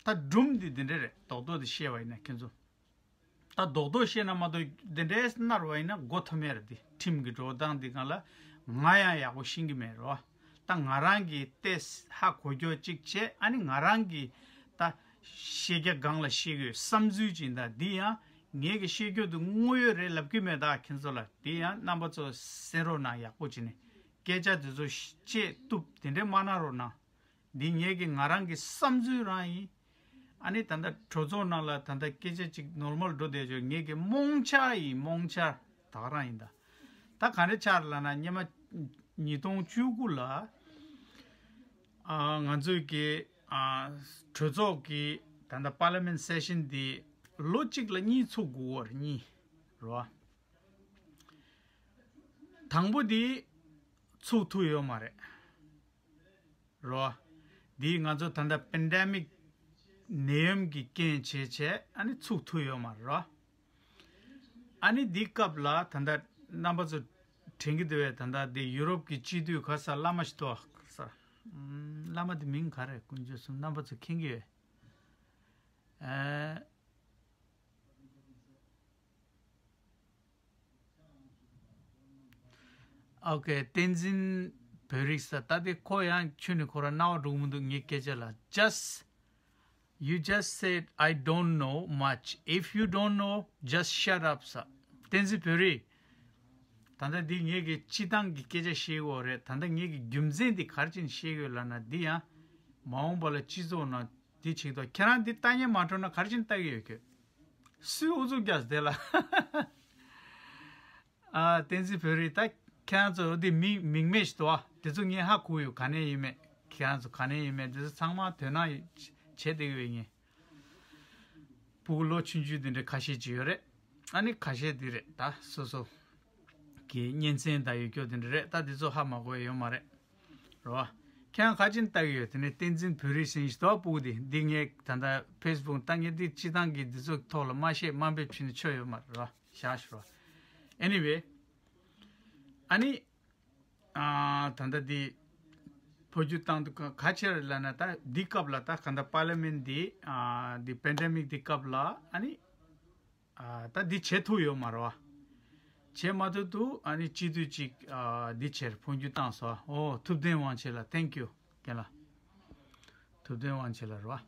ད་སྒྲུང་འདི་འདི་འདྲ་རེད། རྡོག་རྡོག་འདི་བཤད་པ་ཡིན་ན་ཁྱེད་ཚོ། ད་རྡོག་རྡོག་བཤད་ན་མ་གཏོགས་འདི་འདྲའི་མནར་བ་ཡིན་ན་མགོ་འཐོམ་ཡ་རེད་དེ། ཁྲིམས་ཀྱི་འགྲོ་སྟངས་འདི་སྒང་ལ་ང་ཡང་ཡག་པོ་ཤེས་ཀྱི་མེད་རོ། ད་ང་རང་གིས་ཏོག་ཙམ་ཧ་གོ་རྒྱུ་གཅིག་བྱས། ཨ་ནི་ང་རང་གིས་ད་བཤད་རྒྱ་སྒང་ལ་བཤད་ཀྱི་ཡོད། བསམ་ཚུལ་ཅིག་ཡིན་ད། འདི་ཡང་ངེད་ཀྱི་བཤད་རྒྱུ་འདི་དངོས་ཡོད་རེད་ལབ་ཀྱི་མེད་ད་ཁྱེད་ཚོ་ལ། འདི་ཡང་རྣམ་པ་ཚོ་གསན་རོགས་གནང་། ཡག་པོ་བྱས་ནས་སྐད་ཆ་འདི་ཚོ་བཤད་བཏུབ་དེ་འདྲས་མ་གནང་རོགས་གནང་། འདི་ངེད་ཀྱི་ང་རང་གི་བསམ་ཚུལ་རང་ཡིན། ཨ་ནི་ད་ལྟ་གྲོས་ཚོགས་ནང་ལ་ད་ལྟ་སྐད་ཆ་ཅིག་ནོར་མལ་འགྲོ་བསྡད་ཆོག་ངེད་ཀྱི་རྨོངས་འཆར་ཡིན། རྨོངས་འཆར་ད་ག་རང་ཡིན་ད། ད་ག་འདྲ་ཆགས་ལབ་ན་སྔོན་མ་ཉིས་སྟོང་བཅུ་དགུ་ལ་ཨ་ང་ཚོའི་གི་ཨ་གྲོས་ཚོགས་ཀྱི་ད་ལྟ་Parliament Session འདི་ལོ་གཅིག་ལ་གཉིས་ཚུགས་དགོས་པ་རེད། གཉིས་རོ། དང་པོ་འདི་ཚུགས་ཐུབ་ཡོད་མ་རེད། རོ། འདི་ང་ཚོ་ད་ལྟ་པེན་ཌེ་མིག་ནད་ཡམས་ཀྱི་རྐྱེན་བྱས་བྱས་ཨ་ནི་ཚུགས་ཐུབ་ཡོད་མ་རེད་རོ། ཨ་ནི་འདི་སྐབས་ལ་ད་ལྟ་རྣམ་པ་ཚོ་དྲན་གྱི་འདུག་པས། ད་ལྟ་འདི་ཡུ་རོབ་ཀྱི་སྤྱི་འཐུས་ག་ས་བླ་མ་ཞིག་འདུག་ག་ས། ཨམ། བླ་མ་དེ་མིང་ག་རེ། དཀོན་མཆོག་གསུམ། རྣམ་པ་ཚོ་མཁྱེན་གྱི་ཡོད། ཨ། ཨོ་ཀེ། བསྟན་འཛིན་བོད་རིགས་ས། ད་དེ་ཁོ་ཡང་ཁྱོན་ནས་ཁོ་རང་རྣ་བ་འགྲོ་གི་མི་འདུག་ངའི་སྐད་ཆ་ལ། Just, you just said, "I don't know much." If you don't know, just shut up ས། བསྟན་འཛིན་བོད་རིགས། ད་ལྟ་འདི་ངེད་ཀྱི་སྤྱི་བཏང་གི་སྐད་ཆ་བཤད་ཀྱི་ཡོད་རེད། ད་ལྟ་ངེད་ཀྱི་རྒྱུ་མཚན་འདི་ག་རེ་བྱས་ནས་བཤད་ཀྱི་ཡོད་ལབ་ན། འདི་ཡང་མ་འོངས་པ་ལ་སྤྱི་ཚོགས་ནང་ འདི་ཆིག་ཏོ་ཁྱེད་རང་འདི་ལྟ་ཉན་མ་འགྲོ་ན་ག་རེ་བྱས་ནས་ལྟ་གི་ཡོད་ཁྱོད། སུས་ཨུ་ཚུགས་རྒྱག་དེ་ལ། ཨ་བསྟན་འཛིན་བོད་རིགས་ད་ཁྱེད་རང་ཚོ་འདི་མིང་མིང་མེད་ཞིག་འདུག་ཨ། དེ་ཚོ་ངས་ཧ་གོ་ཡོད། ག་ནས་ཡིན་མེད། ཁྱེད་རང་ཚོ་ག་ནས་ཡིན་མེད། དེ་ཚོ་ཚང་མ་དོ་སྣང་བྱེད་བསྡད་ཀྱི་ཡོད་ངས། ཕྲུ་གུ་ལོ་ཆུང་ཆུང་དེ་འདྲ་ཁ་ཤས་ཅིག་ཡོད་རེད། ཨ་ནི་ཁ་ཤས་དེ་རེད་ད། སོ་སོ་གི་གཉེན་ཚན་དང་ཡོད་སྐྱོ་དེ་འདྲ་རེད། ད་དེ་ཚོ་ཧ་མ་གོ་ཡ་ཡོད་མ་རེད། རེད་བ། ཁྱེད་རང་ག་ཅིག་ལྟ་གི་ཡོད། དེ་ནས་བསྟན་འཛིན་བོད་རིགས་ཟེར་ཞིག་འདུག་ཨ། ཕྲུ་གུ་དེ་འདི་ངས་ད་ལྟ་ཕེ་སི་བུག་ལྟ་མཁན་དེ་སྤྱི་བཏང་གི་འདི་ཚོ་ཐོག་ལ་མ་བཤད་མ་འབེབས་བྱས་ནས་ཆོ་ཡོད་མ་རེད་བ། བཞག་ཞུ་བ། Anyway། ཨ་ནི། ཨ་ད་ལྟ་འདི་འཕོ་འགྱུར་བཏང་དུས་ག་ག་ཆེར་ལབ་ན། ད་འདི་སྐབས་ལ་ད་ག་འདྲ་པར་ལི་མེན་འདི་ཨ་འདི་པེན་ཌེ་མིག་འདི་སྐབས་ལ་ཨ་ནི་ཨ་ད་འདི་བྱེད་ཐུབ་ཡོད་མ་རེད་བ། བྱེད་མ་ཐུབ་དུས་ཨ་ནི་སྤྱི་འཐུས་གཅིག་ཨ་འདི་ཆེར་འཕོ་འགྱུར་བཏང་སོང་། ཨོ་ཐུབ་བསྟན་དབང་ཆེན་ལགས། Thank you རྒན་ལགས། ཐུབ་བསྟན་དབང་ཆེན་ལགས་རེད་བ།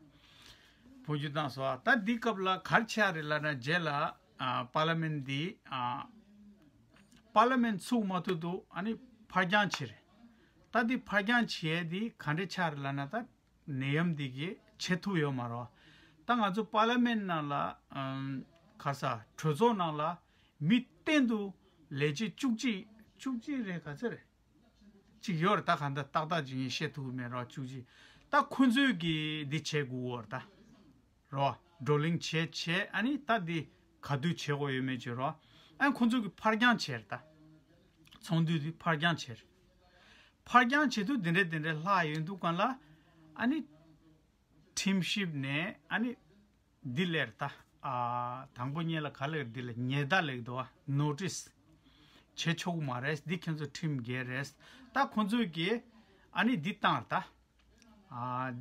འཕོ་འགྱུར་བཏང་སོང་། ད་འདི་སྐབས་ལ་ག་རེ་ཆགས་རེད་ལབ་ན། རྗེས་ལ་ཨ་པར་ལི་མེན་འདི་ཨ་པར་ལི་མེན་ཚུགས་མ་ཐུབ་དུས་ཨ་ནི་ཕར་འགྱངས་བྱས་རེད། ད་འདི་ཕར་འགྱངས་བྱས་འདི་ག་འདྲས་ཆགས་རེད་ལབ་ན། ད་ནད་ཡམས་འདི་གིས་བྱེད་ཐུབ་ཡོད་མ་རེད་བ། ད་ང་ཚོ་པར་ལི་མེན་ནང་ལ་ཨམ་ག་ས་གྲོས་ཚོགས་ནང་ལ་མི་གཏན་དུ་ལས་བྱེད་བཅུ་གཅིག་བཅུ་གཅིག་རེད་ག་ཚོད་རེད། གཅིག་ཡོད་རེད། ད་གང་ལྟར་ཏག་ཏག་ཅིག་ངས་བཤད་ཐུབ་ཀྱི་མེད་རོགས། བཅུ་གཅིག་ད་ཁོ་ཚོས་ཀྱིས་འདི་བྱེད་དགོས་ཡོད་རེད་ད། རོགས་བགྲོ་གླེང་བྱས་བྱས་ཨ་ནི་ད་འདི་ག་དུས་བྱེད་དགོས་ཡོད་མེད་ཅིག་རོགས། ཨ་ཁོ་ཚོས་ཀྱིས་ཕར་འགྱངས་བྱས་རེད་ད། ཚོགས་འདུ་འདི་ཕར་འགྱངས་བྱས་རེད། ཕར་འགྱངས་བྱེད་དུས་འདི་འདྲས་འདི་འདྲས་ལྷག་ཡོང་དུས་གང་ལ་ཨ་ནི་ཁྲིམས་ཞིབ་ནས་ཨ་ནི་འདི་ལབ་རེད་ད། ཨ་དང་པོ་ཉིད་ལ་ག་ལབ་རེད། འདི་ལ་ཉེས་བརྡ་ལབ་འདུག་བ། ནོ་ཊིས་བྱེད་ཆོག་གི་མ་རེད། འདི་ཁྱེད་ཚོ་ཁྲིམས་འགལ་རེད། ད་ཁོ་ཚོས་ཀྱིས་ཨ་ནི་འདི་བཏང་རེད་ད། ཨ་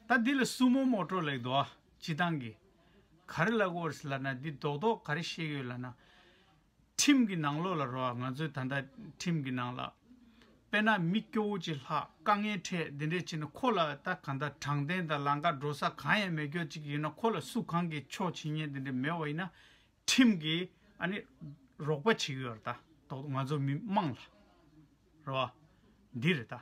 ད་འདི་ལ་སུ་མོ་མོ་ཊོ་ལབ་འདུག་བ། སྤྱི་བཏང་གི་ག་རེ་ལབ་དགོས་རེད་ལབ་ན། འདི་རྡོག་རྡོག་ག་རེ་བཤད་ཀྱི་ཡོད་ལབ་ན། ཁྲིམས་ཀྱི་ནང་ལོགས་ལ་རོ། ང་ཚོའི་ད་ལྟ་ཁྲིམས་ཀྱི་ནང་ལ་དཔེར་ན་མི་སྐྱོ་བོ་ཅིག་ལྷག་དཀའ་ངལ་འཕྲད་འདི་འདྲས་བྱས་ན། ཁོ་ལ་ད་གང་ལྟར་དྲང་བདེན་དང་ལམ་ཁ་འགྲོ་ས་གང་ཡང་མེད་རྒྱུ་ཅིག་ཡིན་ན། ཁོ་ལ་སུ་གང་གིས་ཕྱོགས་བྱེད་མཁན་འདི་འདྲས་མེད་པ་ཡིན་ན། ཁྲིམས་ཀྱིས་ཨ་ནི་རོགས་པ་བྱེད་ཀྱི་ཡོད་རེད་ད། ང་ཚོ་མི་དམངས་ལ་རོ། འདི་རེད་ད།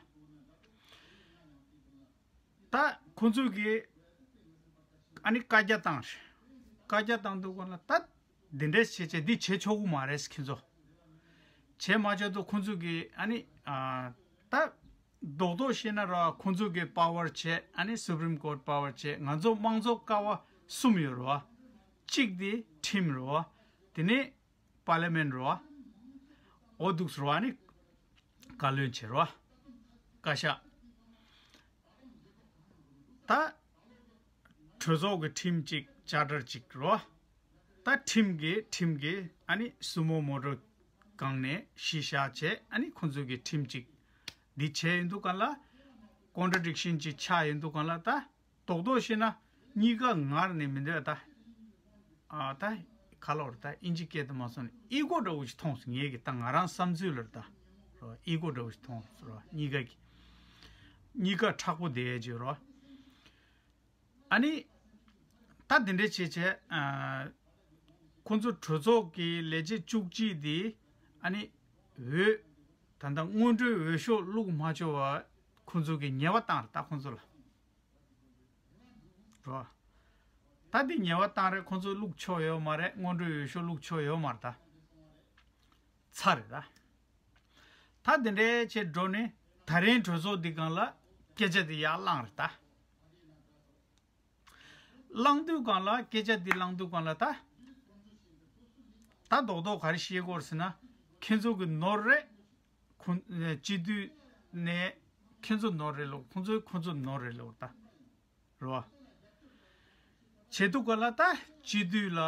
ད་ཁོང་ཚོས་ཀྱིས་ཨ་ནི་བཀའ་རྒྱ་བཏང་རེད། བཀའ་རྒྱ་བཏང་དུས་གོང་ལ་ད་འདི་འདྲས་བྱས་བྱས་འདི་བྱེད་ཆོག་གི་མ་རེད། ཁྱེད་ཚོ་བྱེད་མ་ཆོག་དུས་ཁོང་ཚོས་ཀྱིས་ཨ་ནི་ཨ་ད་རྡོག་རྡོག་བཤད་ན་ར། ཁོང་ཚོས་ཀྱིས་པ་ཝར་བྱས། ཨ་ནི་སུ་པྲིམ་ཀོར་པ་ཝར་བྱས། ང་ཚོ་དམངས་གཙོ་ཀ་བ་གསུམ་ཡོད་རེད་བ། གཅིག་དེ་ཁྲིམས་རེད་བ། དེ་ནས་པར་ལི་མེན་རེད་བ། འོ་འདུག་སེ་རེད་བ། ཨ་ནི་བཀའ་བློན་བྱས་རེད་བ། བཀའ་ཤག་ད་གྲོས་ཚོགས་ཀྱི་ཁྲིམས་གཅིག་ཅར་ཊར་གཅིག་རེད་བ། ད་ཁྲིམས་ཀྱི་ཁྲིམས་ཀྱི་ཨ་ནི་སུ་མོ་མོ་ཊོ་སྒང་ནས་གཞི་བཞག་བྱས། ཨ་ནི་ཁོང་ཚོ་གི་ཁྲིམས་གཅིག་འདི་བྱས་ཡོང་དུས་གང་ལ་ཀོན་ཊྲ་ཌིག་ཤན་ཅིག་ཆགས་ཡོང་དུས་གང་ལ། ད་རྡོག་རྡོག་བཤད་ན་གཉིས་ཀ་ངར་ནས་མི་འདོད་ད། ཨ་ད་ག་ལབ་དགོས་རེད། ད་ཨིན་ཇི་སྐད་དུ་མ་སོང་ནས་ཨི་གོ་འདྲ་བོ་ཞིག་མཐོང་སོང་། ངས་ཀྱི་ད་ང་རང་བསམ་ཚུལ་ལ་རེད་ད། རོ། ཨི་གོ་འདྲ་བོ་ཞིག་མཐོང་སོང་རོ། གཉིས་ཀ་གི་གཉིས་ཀ་མཁྲེགས་པོ་བསྡད་ཡས་ཅིག་རོ། ཨ་ནི་ད་དེ་འདྲས་བྱས་བྱས་ཨ་ཁོང་ཚོ་གྲོས་ཚོགས་ཀྱི་ལས་བྱེད་བཅུ་གཅིག་དེ་ཨ་ནི་འོས་ད་ལྟ་སྔོན་འགྲོའི་འོས་ཤོག་བླུག་མ་ཆོག་པ་ཁོང་ཚོ་གིས་ཉེས་པ་བཏང་རེད་ད་ཁོང་ཚོ་ལ། རོ། ད་འདི་ཉེས་པ་བཏང་རེད། ཁོང་ཚོ་བླུག་ཆོག་ཡོད་མ་རེད། སྔོན་འགྲོའི་འོས་ཤོག་བླུག་ཆོག་ཡོད་མ་རེད་ད། ཚར་རེད་ད། ད་འདི་འདྲའི་ཆེད་འགྲོ་ནས་ད་རིང་གྲོས་ཚོགས་འདི་སྒང་ལ་སྐད་ཆ་འདི་ཡར་བསླངས་རེད་ད། བསླངས་དུས་སྒང་ལ་སྐད་ཆ་འདི་བསླངས་དུས་སྒང་ལ་ད། ད་རྡོག་རྡོག་ག་རེ་བཤད་དགོས་རེད་ཟེར་ན། ཁྱེད་ཚོ་གི་ནོར་རེད། ཁོང་སྤྱི་འཐུས་ནས་ཁྱེད་ཚོ་ནོར་རེད་ལོ། ཁོང་ཚོས་ཁོང་ཚོ་ནོར་རེད་ལོ་ད། རེད་བ། བྱེད་དུས་ག་ལ་ད་སྤྱི་འཐུས་ལ་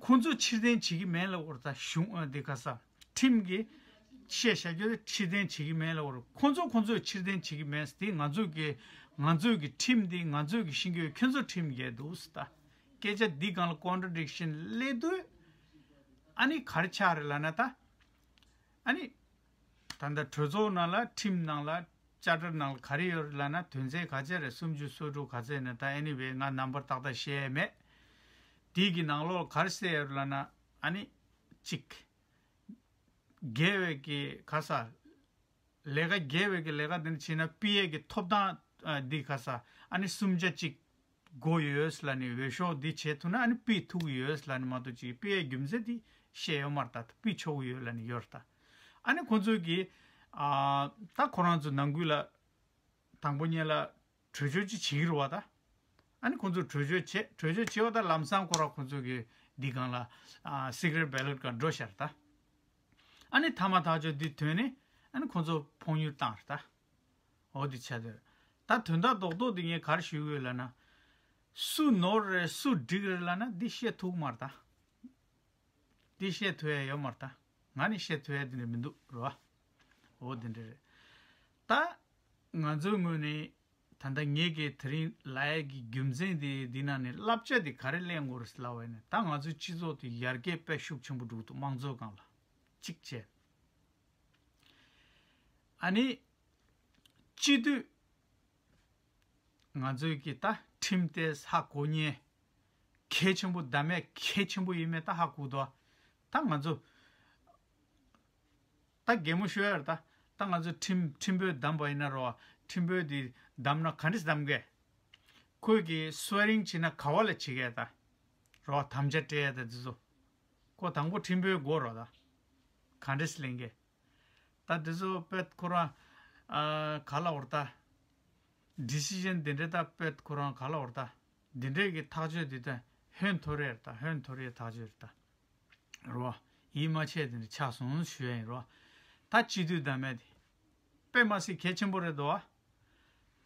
ཁོང་ཚོས་ཕྱིར་འཐེན་བྱེད་ཀྱི་མེད་ལབ་དགོས་རེད་ད། གཞུང་ཨ་འདི་ག་ས་ཁྲིམས་ཀྱི་བཤད་བྱ་རྒྱུ་དེ་ཕྱིར་འཐེན་བྱེད་ཀྱི་མེད་ལབ་དགོས་རེད། ཁོང་ཚོ་ཁོང་ཚོས་ཕྱིར་འཐེན་བྱེད་ཀྱི་མེད། དེ་ང་ཚོས་ཀྱི་ང་ཚོས་ཀྱི་ཁྲིམས་འདི་ང་ཚོས་ཀྱི་ཤེས་ཀྱི་ཡོད། ཁྱེད་ཚོ་ཁྲིམས་འགལ་འདུག་ཟེར་ད། སྐད་ཆ་འདི་སྒང་ལ་ཀོན་ཊྲ་ཌིག་ཤན་སླེབས་དུས་ཨ་ནི་ག་རེ་ཆགས་རེད་ལབ་ན་ད། ཨ་ནི། ད་ལྟ་གྲོས་ཚོགས་ནང་ལ་ཁྲིམས་ནང་ལ་ཅར་ཊར་ནང་ལ་ག་རེ་ཡོད་རེད་ལབ་ན། དོན་ཚན་ག་ཚད་རེད། སུམ་ཅུ་སོ་དྲུག་ག་ཚད་ནས་ད། ཨེ་ནི་ཝེ་ང་ནམ་བར་ཏག་ཏག་ཤེས་ཡས་མེད། དེའི་གི་ནང་ལོགས་ག་རེ་གསལ་ཡོད་རེད་ལབ་ན། ཨ་ནི་གཅིག་དགེ་བའི་གི་ག་ས་ལས་ཀ་དགེ་བའི་གི་ལས་ཀ་དེ་འདྲ་བྱས་ན་ཕུད་ཡས་གི་ཐོབ་ཐང་ཨ་འདི་ག་ས་ཨ་ ཨ་ནི་སུམ་ཆ་གཅིག་དགོས་ཡོད་ལབ་ནས་འོས་ཤོག་འདི་བྱེད་ཐུབ་ན་ཨ་ནི་ཕུད་ཐུབ་ཀྱི་ཡོད་ལབ་ནས་མ་གཏོགས་ཅིག་ཕུད་ཡའི་རྒྱུ་མཚན་དེ་བཤད་ཡོད་མ་རེད་ད། ཕུད་ཆོག་གི་ཡོད་ལབ་ནས་ཡོད་རེད་ད། ཨ་ནི་ཁོང་ཚོས་ཀྱིས་ཨ་ད་ཁོ་རང་ཚོ་ནང་ཁུལ་ལ་དང་པོ་ཉིད་ལ་གྲོས་ཆོད་ཅིག་བྱེད་ཀྱི་རེད་བ་ད། ཨ་ནི་ཁོང་ཚོས་གྲོས་ཆོད་བྱེད་གྲོས་ཆོད་བྱེད་བ་ད་ལམ་སང་ཁོ་རང་ཁོང་ཚོ་གི་འདི་སྒང་ལ་ཨ་secret ballot་སྒང་འགྲོ་ཤར་ད། ཨ་ནི་ཐ་མ་ཐག་ཆོད་འདི་ཐོན་ནས་ཨ་ནི་ཁོང་ཚོ་ཕོགས་ཉུལ་བཏང་རེད་ད། འོ་འདི་ཆ་དེ་རེད། ད་དོན་དག་རྡོག་རྡོག་འདི་ངས་ག་རེ་ཞུ་གི་ཡོད་ལབ་ན། སུ་ནོར་རེད་སུ་འགྲིག་རེད་ལབ་ན་འདི་བཤད་ཐུབ་མ་རེད་ད། འདི་བཤད་ཐུབ་ཡ་ཡོད་མ་རེད་ད། ང་ནི་བཤད་ཐུབ་ཡ་འདི་འདྲ་མི་འདུག་རེད་བ། འོ་འདི་འདྲ་རེད། ད་ང་ཚོའི་ངོས་ནས་ད་ལྟ་ངེད་ཀྱིས་དེ་རིང་ལབ་ཡ་གི་རྒྱུ་མཚན་དེ་འདི་ནང་ནས་བསླབ་བྱ་དེ་ག་རེ་ལེན་དགོས་རེད་ལབ་པ་ཡིན་ན། ད་ང་ཚོའི་སྤྱི་ཚོགས་དེ་ཡར་རྒྱས་དཔེ་ཤུགས་ཆེན་པོ་འགྲོ་གི་འདུག་དམངས་གཙོའི་སྒང་ལ་གཅིག་བྱས། ཨ་ནི་སྤྱི་འཐུས་ང་ཚོའི་གི་ད་ཁྲིམས་དེ་ཧ་གོ་མཁན་གལ་ཆེན་པོ་བདམས་ཡས་གལ་ཆེན་པོ་ཡིན་མེད་ད་ཧ་གོ་འདུག་ད་ང་ཚོ་ད་གད་མོ་ཤོར་ཡ་རེད་ད། ད་ང་ཚོ་ཁྲིམས་ཁྲིམས་དཔོན་བདམས་པ་ཡིན་ན་རོ། ཁྲིམས་དཔོན་དེ་བདམས་ན་ག་འདྲས་བདམས་གས། ཁོས་གི་swearing་བྱེད་ན་ག་བ་ལ་བྱེད་གས་ད། རོ་དམ་བཅའ་སྤྲད་ཡ་ད་དེ་ཚོ། ཁོ་དང་པོ་ཁྲིམས་དཔོན་དགོས་རོ་ད། ག་འདྲས་ལེན་གས། ད་དེ་ཚོ་དཔེ་ཁོ་རང་ཨ་ག་ལ་འོར་ད། decision་དེ་འདྲའི་ད་དཔེ་ཁོ་རང་ག་ལ་འོར་ད། དེ་འདྲའི་གི་ཐག་གཅོད་དེ་ད་ཧོན་ཐོར་ཡ་རེད་ད། ཧོན་ཐོར་ཡའི་ཐག་གཅོད་རེད་ད། རོ། ཡིད་མ་ཆེས་དེ་འདྲ་ཆགས་སོང་ཞུ་ཡ་ཡིན་རོ། ད་སྤྱི་འཐུས་བདམས་ཡ་དེ་དཔེ་མ་སྲིད་གལ་ཆེན་པོ་རེད་དོ།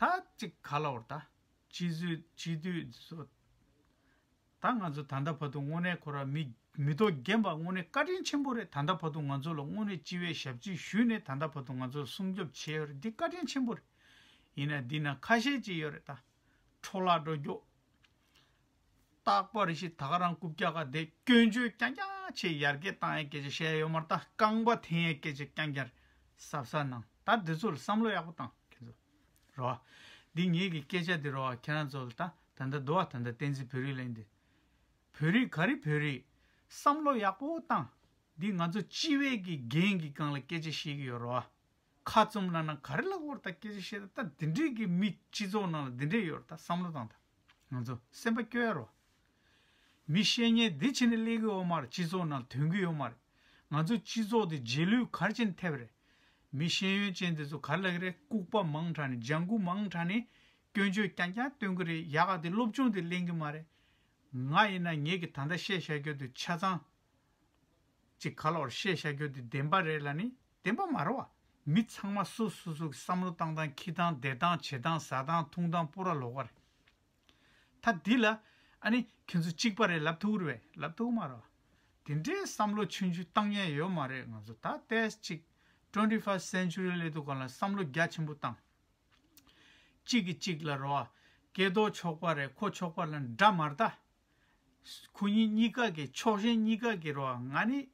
ད་ཅིག་ག་ལ་འོར་ད། སྤྱི་འཐུས་སྤྱི་འཐུས་ཚོ། ད་ང་ཚོ་ད་ལྟ་བར་དུ་དངོས་གནས་ཁོ་རང་མི་མི་ཐོག་རྒན་པ་དངོས་གནས་བཀའ་དྲིན་ཆེན་པོ་རེད། ད་ལྟ་བར་དུ་ང་ཚོ་ལ་དངོས་གནས་སྤྱི་བའི་ཞབས་ཕྱི་ཞུས་ནས་ད་ལྟ་བར་དུ་ང་ཚོ་སྲུང་སྐྱོབ་བྱས་ཡོད་རེད། འདི་བཀའ་དྲིན་ཆེན་པོ་རེད། ཡིན་ན་འདི་ན་ཁ་ཤས་ཅིག་ཡོད་རེད་ད། འཕྲོ་བརླག་འགྲོ་རྒྱུ། རྟག་པར་ཞིག་ད་ག་རང་རྐུབ་བཀྱག་ག་བསྡད་སྐྱོན་བརྗོད་རྐྱང་རྐྱང་བྱས་ཡར་རྒྱས་བཏང་ཡས་སྐད་ཆ་བཤད་ཡོད་མ་རེད་ད། རྐང་པ་འཐེན་ཡས་སྐད་ཆ་རྐྱང་རྐྱང་རེད། གཟབ་གཟབ་གནང་ད། འདི་ཚོ་ལ་བསམ་བློ་ཡག་པོ་བཏང་ཁྱེད་ཚོ། རོ། འདི་ངེད་ཀྱི་སྐད་ཆ་འདི་རོ་ཁྱེད་རང་ཚོ་ལ་ད་ད་ལྟ་འདུག་བ། ད་ལྟ་བསྟན་འཛིན་བོད་རིགས་ལ་ཡིན་ཏེ། བོད་རིགས་ག་རེ་བོད་རིགས། བསམ་བློ་ཡག་པོ་བཏང་། འདི་ང་ཚོ་སྤྱི་བའི་གི་འགན་གི་སྒང་ལ་སྐད་ཆ་བཤད་ཀྱི་ཡོད་རོ། ཁ་བཙུམ་ལབ་ན་ག་རེ་ལབ་དགོས་རེད་ད། སྐད་ཆ་བཤད་ད་ད་འདི་འདྲས་ཀྱི་མི་སྤྱི་ཚོགས་ནང་ལ་འདི་འདྲས་ཡོད་རེད་ད། བསམ་བློ་བཏང་ད། ང་ཚོ་སེམས་པ་སྐྱོ་ཡ་རོ། མི་བཤད་མཁན་འདི་ཕྱི་ནས་སླེབས་ཀྱི་ཡོད་མ་རེད། སྤྱི་ཚོགས་ནང་ཐོན་གྱི་ཡོད་མ་རེད། ང་ཚོ་སྤྱི་ཚོགས་འདི་རྗེས་ལུས་ག་རེ་བྱས་ནས་ཐེབས་རེད། མི་ཤེས་ཡོན་ཅན་འདི་ཚོ་ག་རེ་ལབ་ཀྱི་རེད། ལྐུགས་པ་མང་དྲགས་ནས་ལྗང་ཁུ་མང་དྲགས་ནས་སྐྱོན་བརྗོད་རྐྱང་རྐྱང་སྟོན་གྱི་རེད། ཡག་ག་དེ་སློབ་སྦྱོང་དེ་ལེན་གྱི་མ་རེད། ང་ཡིན་ན་ངེད་ཀྱི་ད་ལྟ་བཤད་བཞག་རྒྱུ་དེ་ཆ་ཚང་ཅིག་ག་ལ་བར་བཤད་བཞག་རྒྱུ་དེ་བདེན་པ་རེད་ལབ་ནི་བདེན་པ་མ་རེད་བ། མི་ཚང་མ་སོ་སོ་སོ་གི་བསམ་བློ་བཏང་སྟངས། འཁྱེར་སྟངས། བསྡད་སྟངས། བྱེད་སྟངས། ཟ་སྟངས། འཐུང་སྟངས་པུ་ར་ལོགས་ཀ་རེད། ད་འདི་ལ་ཨ་ནི་ཁྱེད་ཚོ་གཅིག་པ་རེད་ལབ་ཐུབ་རེད་པས། ལབ་ཐུབ་མ་རེད་བ། དེ་འདྲའི་བསམ་བློ་ཆུང་ཆུང་བཏང་མཁན་ཡོད་མ་རེད། ང་ཚོ་ད་ལྟའི་ཅིག་twenty first century་སླེབས་དུས་སྒང་ལ་བསམ་བློ་རྒྱ་ཆེན་པོ་བཏང་། གཅིག་གིས་གཅིག་ལ་རོ། སྐལ་རྡོར་ཕྱོགས་པ་རེད། ཁོ་ཕྱོགས་པ་ལ་འདྲ་མ་རེད་ད། ཁོ་གཉིས་གཉིས་ཀ་གི་ཕྱོགས་ཞེན་གཉིས་ཀ་གི་རོ། ང་ནི་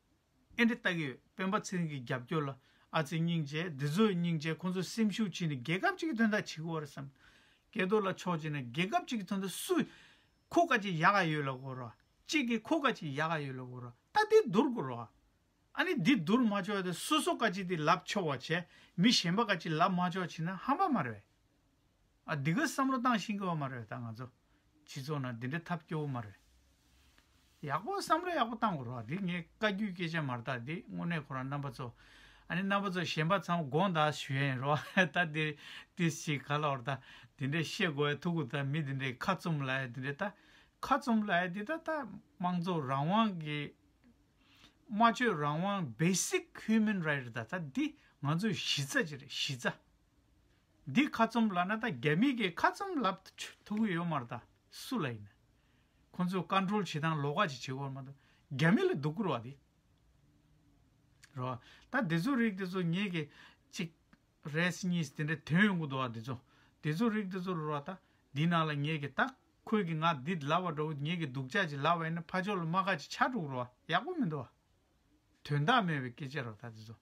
ཨེ་འདྲ་ལྟ་གི་ཡོད། སྤེན་པ་ཚེ་རིང་གི་རྒྱབ་སྐྱོར་ལ་ཨ་ཙི་སྙིང་རྗེ། འདི་ཚོས་སྙིང་རྗེ། ཁོང་ཚོ་སེམས་ཤུགས་ཕྱིན་ནས་རྒྱལ་ཁབ་ཅིག་གི་དོན་དག་བྱེད་དགོས་རེད་བསམ། སྐལ་རྡོར་ལ་ཕྱོགས་བྱས་ན་རྒྱལ་ཁབ་ཅིག་གི་དོན་དག་སུ་ཁོ་ག་ཅིག་ཡག་ག་ཡོད་ལབ་དགོས་རོ། གཅིག་གིས་ཁོ་ག་ཅིག་ཡག་ག་ཡོད་ལབ་དགོས་རོ། ད་འདི་བསྡུར་དགོས་རོ། ཨ་ནི་འདི་བསྡུར་མ་ཆོག་དེ་སོ་སོ་ག་ཅིག་དེ་ལབ་ཆོག་པ་བྱས། མི་གཞན་པ་ག་ཅིག་ལབ་མ་ཆོག་བྱས་ན་ཧམ་པ་མ་རེད་པས། ཨ་འདི་ག་བསམ་བློ་བཏང་ཤེས་ཀྱི་ཡོད་མ་རེད་པས། ད་ང་ཚོ་སྤྱི་ཚོགས་ནང་འདི་འདྲའི་ཐབས་སྐྱོ་བོ་མ་རེད་པས། ཡག་པོ་བསམ་བློ་ཡག་པོ་བཏང་དགོས་རེད་པ། འདི་ངའི་བཀའ་བརྒྱུད་སྐད་ཆ་མ་རེད་ད། འདི་དངོས་གནས་ཁོ་རང་རྣམ་པ་ཚོ། ཨ་ནི་རྣམ་པ་ཚོ་གཞན་པ་ཚང་མ་དགོངས་དག་ཞུ་ཡ་ཡིན་རོ། ད་འདི་འདི་ཞིག་ག་ལ་བར་ད་འདི་འདྲའི་བཤད་དགོས་ཡ་ཐུག་གི་ད། མི་འདི་འདྲའི་ཁ་བཙུམ་ལབ་ཡ་འདི་འདྲའི་ད། ཁ་བཙུམ་ལབ་ཡ་འདི་ད་ད་དམངས་གཙོ་རང་དབང་གི་སྨྲ་བརྗོད་རང་དབང་basic human right་རེད་ད། ད་འདི་ང་ཚོའི་གཞི་རྩ་ཅིག་རེད། གཞི་རྩ། འདི་ཁ་བཙུམ་ལབ་ན་ད་རྒྱ་མི་གིས་ཁ་བཙུམ་ལབ་ཐུབ་ཀྱི་ཡོད་མ་རེད་ད། སུ་ལ་ཡིན་ན། ཁོང་ཚོས་ཀོན་ཊོལ་བྱེད་སྟངས་ལོགས་ཀ་ཅིག་བྱེད་དགོས་མ་གཏོགས་རྒྱ་མི་ལ་སྡུག་གི་རེད་པ་འདི། རེད་པ། ད་འདི་ཚོ་རིགས་འདི་ཚོ་ངེད་ཀྱིས་ཅིག་རེས་གཉིས་དེ་འདྲ་ཐོན་ཡོང་གི་འདུག་པ། འདི་ཚོ་འདི་ཚོ་རིགས་འདི་ཚོ་ལ་རེད་པ། ད་འདི་ནང་ལ་ངེད་ཀྱིས་ད་ཁོས་ཀྱིས་ང་འདི་ལབ་པ་འདྲ་བོ་ངེད་ཀྱིས་སྡུག་ཅག་ཅིག་ལབ་པ་ཡིན་ན་ཕར་ཕྱོགས་ལ་རྨ་ཁ་ཅིག་ཆགས་འགྲོ་གི་རེད་པ། ཡག་པོ་མི་འདུག་པ། དོན་དག་མེད་པའི་སྐད་ཆ་རེད་པ། ད་དེ་ཚོ་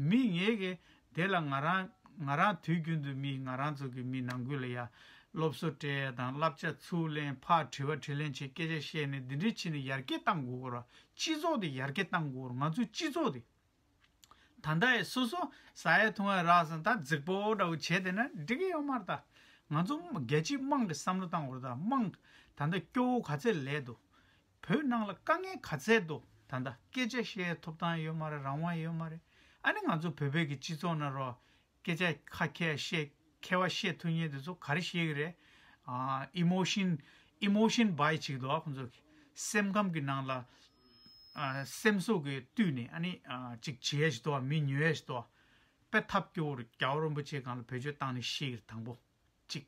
མི་ངེད་ཀྱིས་དེ་ལ་ང་རང་ང་རང་དུས་རྒྱུན་དུ་མི་ང་རང་ཚོ་གི་མི་ནང་ཁུལ་ལ་ཡ་སློབ་གསོ་སྤྲད་ཡ་དང་བསླབ་བྱ་ཚུར་ལེན། ཕར་དྲི་བ་དྲིས་ལན་བྱེད། སྐད་ཆ་བཤད་ནས་འདི་འདྲའི་བྱས་ནས་ཡར་རྒྱས་གཏང་དགོས་ཀྱི་རེད་པ། སྤྱི་ཚོགས་དེ་ཡར་རྒྱས་གཏང་དགོས་ཀྱི་རེད་པ། ང་ཚོའི་སྤྱི་ཚོགས་དེ། ད་ལྟ་ཡི་སོ་སོ་ཟ་ཡ་འཐུང་ཡ་རག་སོང་ད་རྫིག་པོ་འདྲ་བོ་བྱས་བསྡད་ན་འགྲིག་གི་ཡོད་མ་རེད་ད། ང་ཚོ་རྒྱལ་སྤྱིའི་དམངས་ཀྱི་བསམ་བློ་བཏང་དགོས་རེད། ད་དམངས་ད་ལྟ་སྐྱོ་བོ་ག་ཚད་ལས་འདུག་བོད་ནང་ལ་དཀའ་ངལ་ག་ཚད་འདུག་ད་ལྟ་སྐད་ཆ་བཤད་ཐོབ་ཐང་ཡོད་མ་རེད། རང་དབང་ཡོད་མ་རེད། ཨ་ནི་ང་ཚོ་བོད་པའི་གི་སྤྱི་ཚོགས་ནང་རོ། སྐད་ཆ་ཁ་མཁས་བཤད་མཁས་པ་བཤད་ཐུབ་མཁན་དེ་ཚོ་ག་རེ་བཤད་ཀྱི་རེད། ཨ། ཨི་མོ་ཤན། ཨི་མོ་ཤན་བྷའི་ཅིག་འདུག་ཨ། ཁོང་ཚོ་གི་སེམས་ཁམས་ཀྱི་ནང་ལ། ཨ། སེམས་གསོ་གི་བཏུས་ནས་ཨ་ནི། ཨ། ཅིག་བྱེད་ཡ་ཞིག་འདུག་མི་ཉོ་ཡ་ཞིག་འདུག་དཔེ་ཐབས་སྐྱོ་བོར་རྒྱལ་བ་རིན་པོ་ཆེའི་སྒང་ལ་བེད་སྤྱོད་བཏང་ནས་བཤད་ཀྱི་རེད། དང་པོ་གཅིག་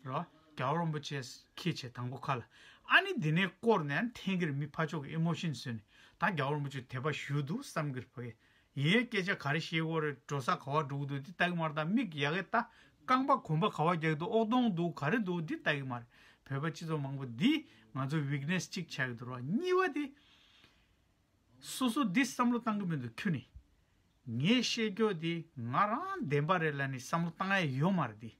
རོ། རྒྱལ་བ་རིན་པོ་ཆེ་ཁྱེད་ཆེ་དང་པོ་ཁ་ལ། ཨ་ནི་འདི་ནས་བསྐོར་ནས་འཐེན་གྱི་རེད། མི་ཕར་ཕྱོགས་ཀྱི་ཨི་མོ་ཤན་བཟོས་ནས། ད་རྒྱལ་བ་རིན་པོ་ཆེ་དད་པ་ཞུ་འདུག་བསམ་གྱི་རེད་བོད། ཡིན་སྐད་ཆ་ག་རེ་བཤད་དགོས་རེད། འགྲོ་ས་ག་བ་འགྲོ་གི་འདུག་འདི་ལྟ་གི་མ་རེད། ད་མིག་ཡ་གི་ད་རྐང་པ་གོམ་པ་ག་བ་རྒྱག་གི་འདུག་ཨོག་དོང་འདུག་ག་རེ་འདུག་འདི་ལྟ་གི་མ་རེད། བོད་པ་སྤྱི་ཚོགས་མང་པོ་འདི་ང་ཚོ་ཝིག་ནེ་སི་གཅིག་ཆགས་ཀྱི་འདུག་རོ། གཉིས་པ་འདི། སོ་སོ་འདི་བསམ་བློ་བཏང་གི་མི་འདུག་ཁྱོད་ནི། ངས་བཤད་རྒྱུ་འདི་ང་རང་བདེན་པ་རེད་ལབ་ནས་བསམ་བློ་བཏང་ཡ་ཡོད་མ་རེད་འདི།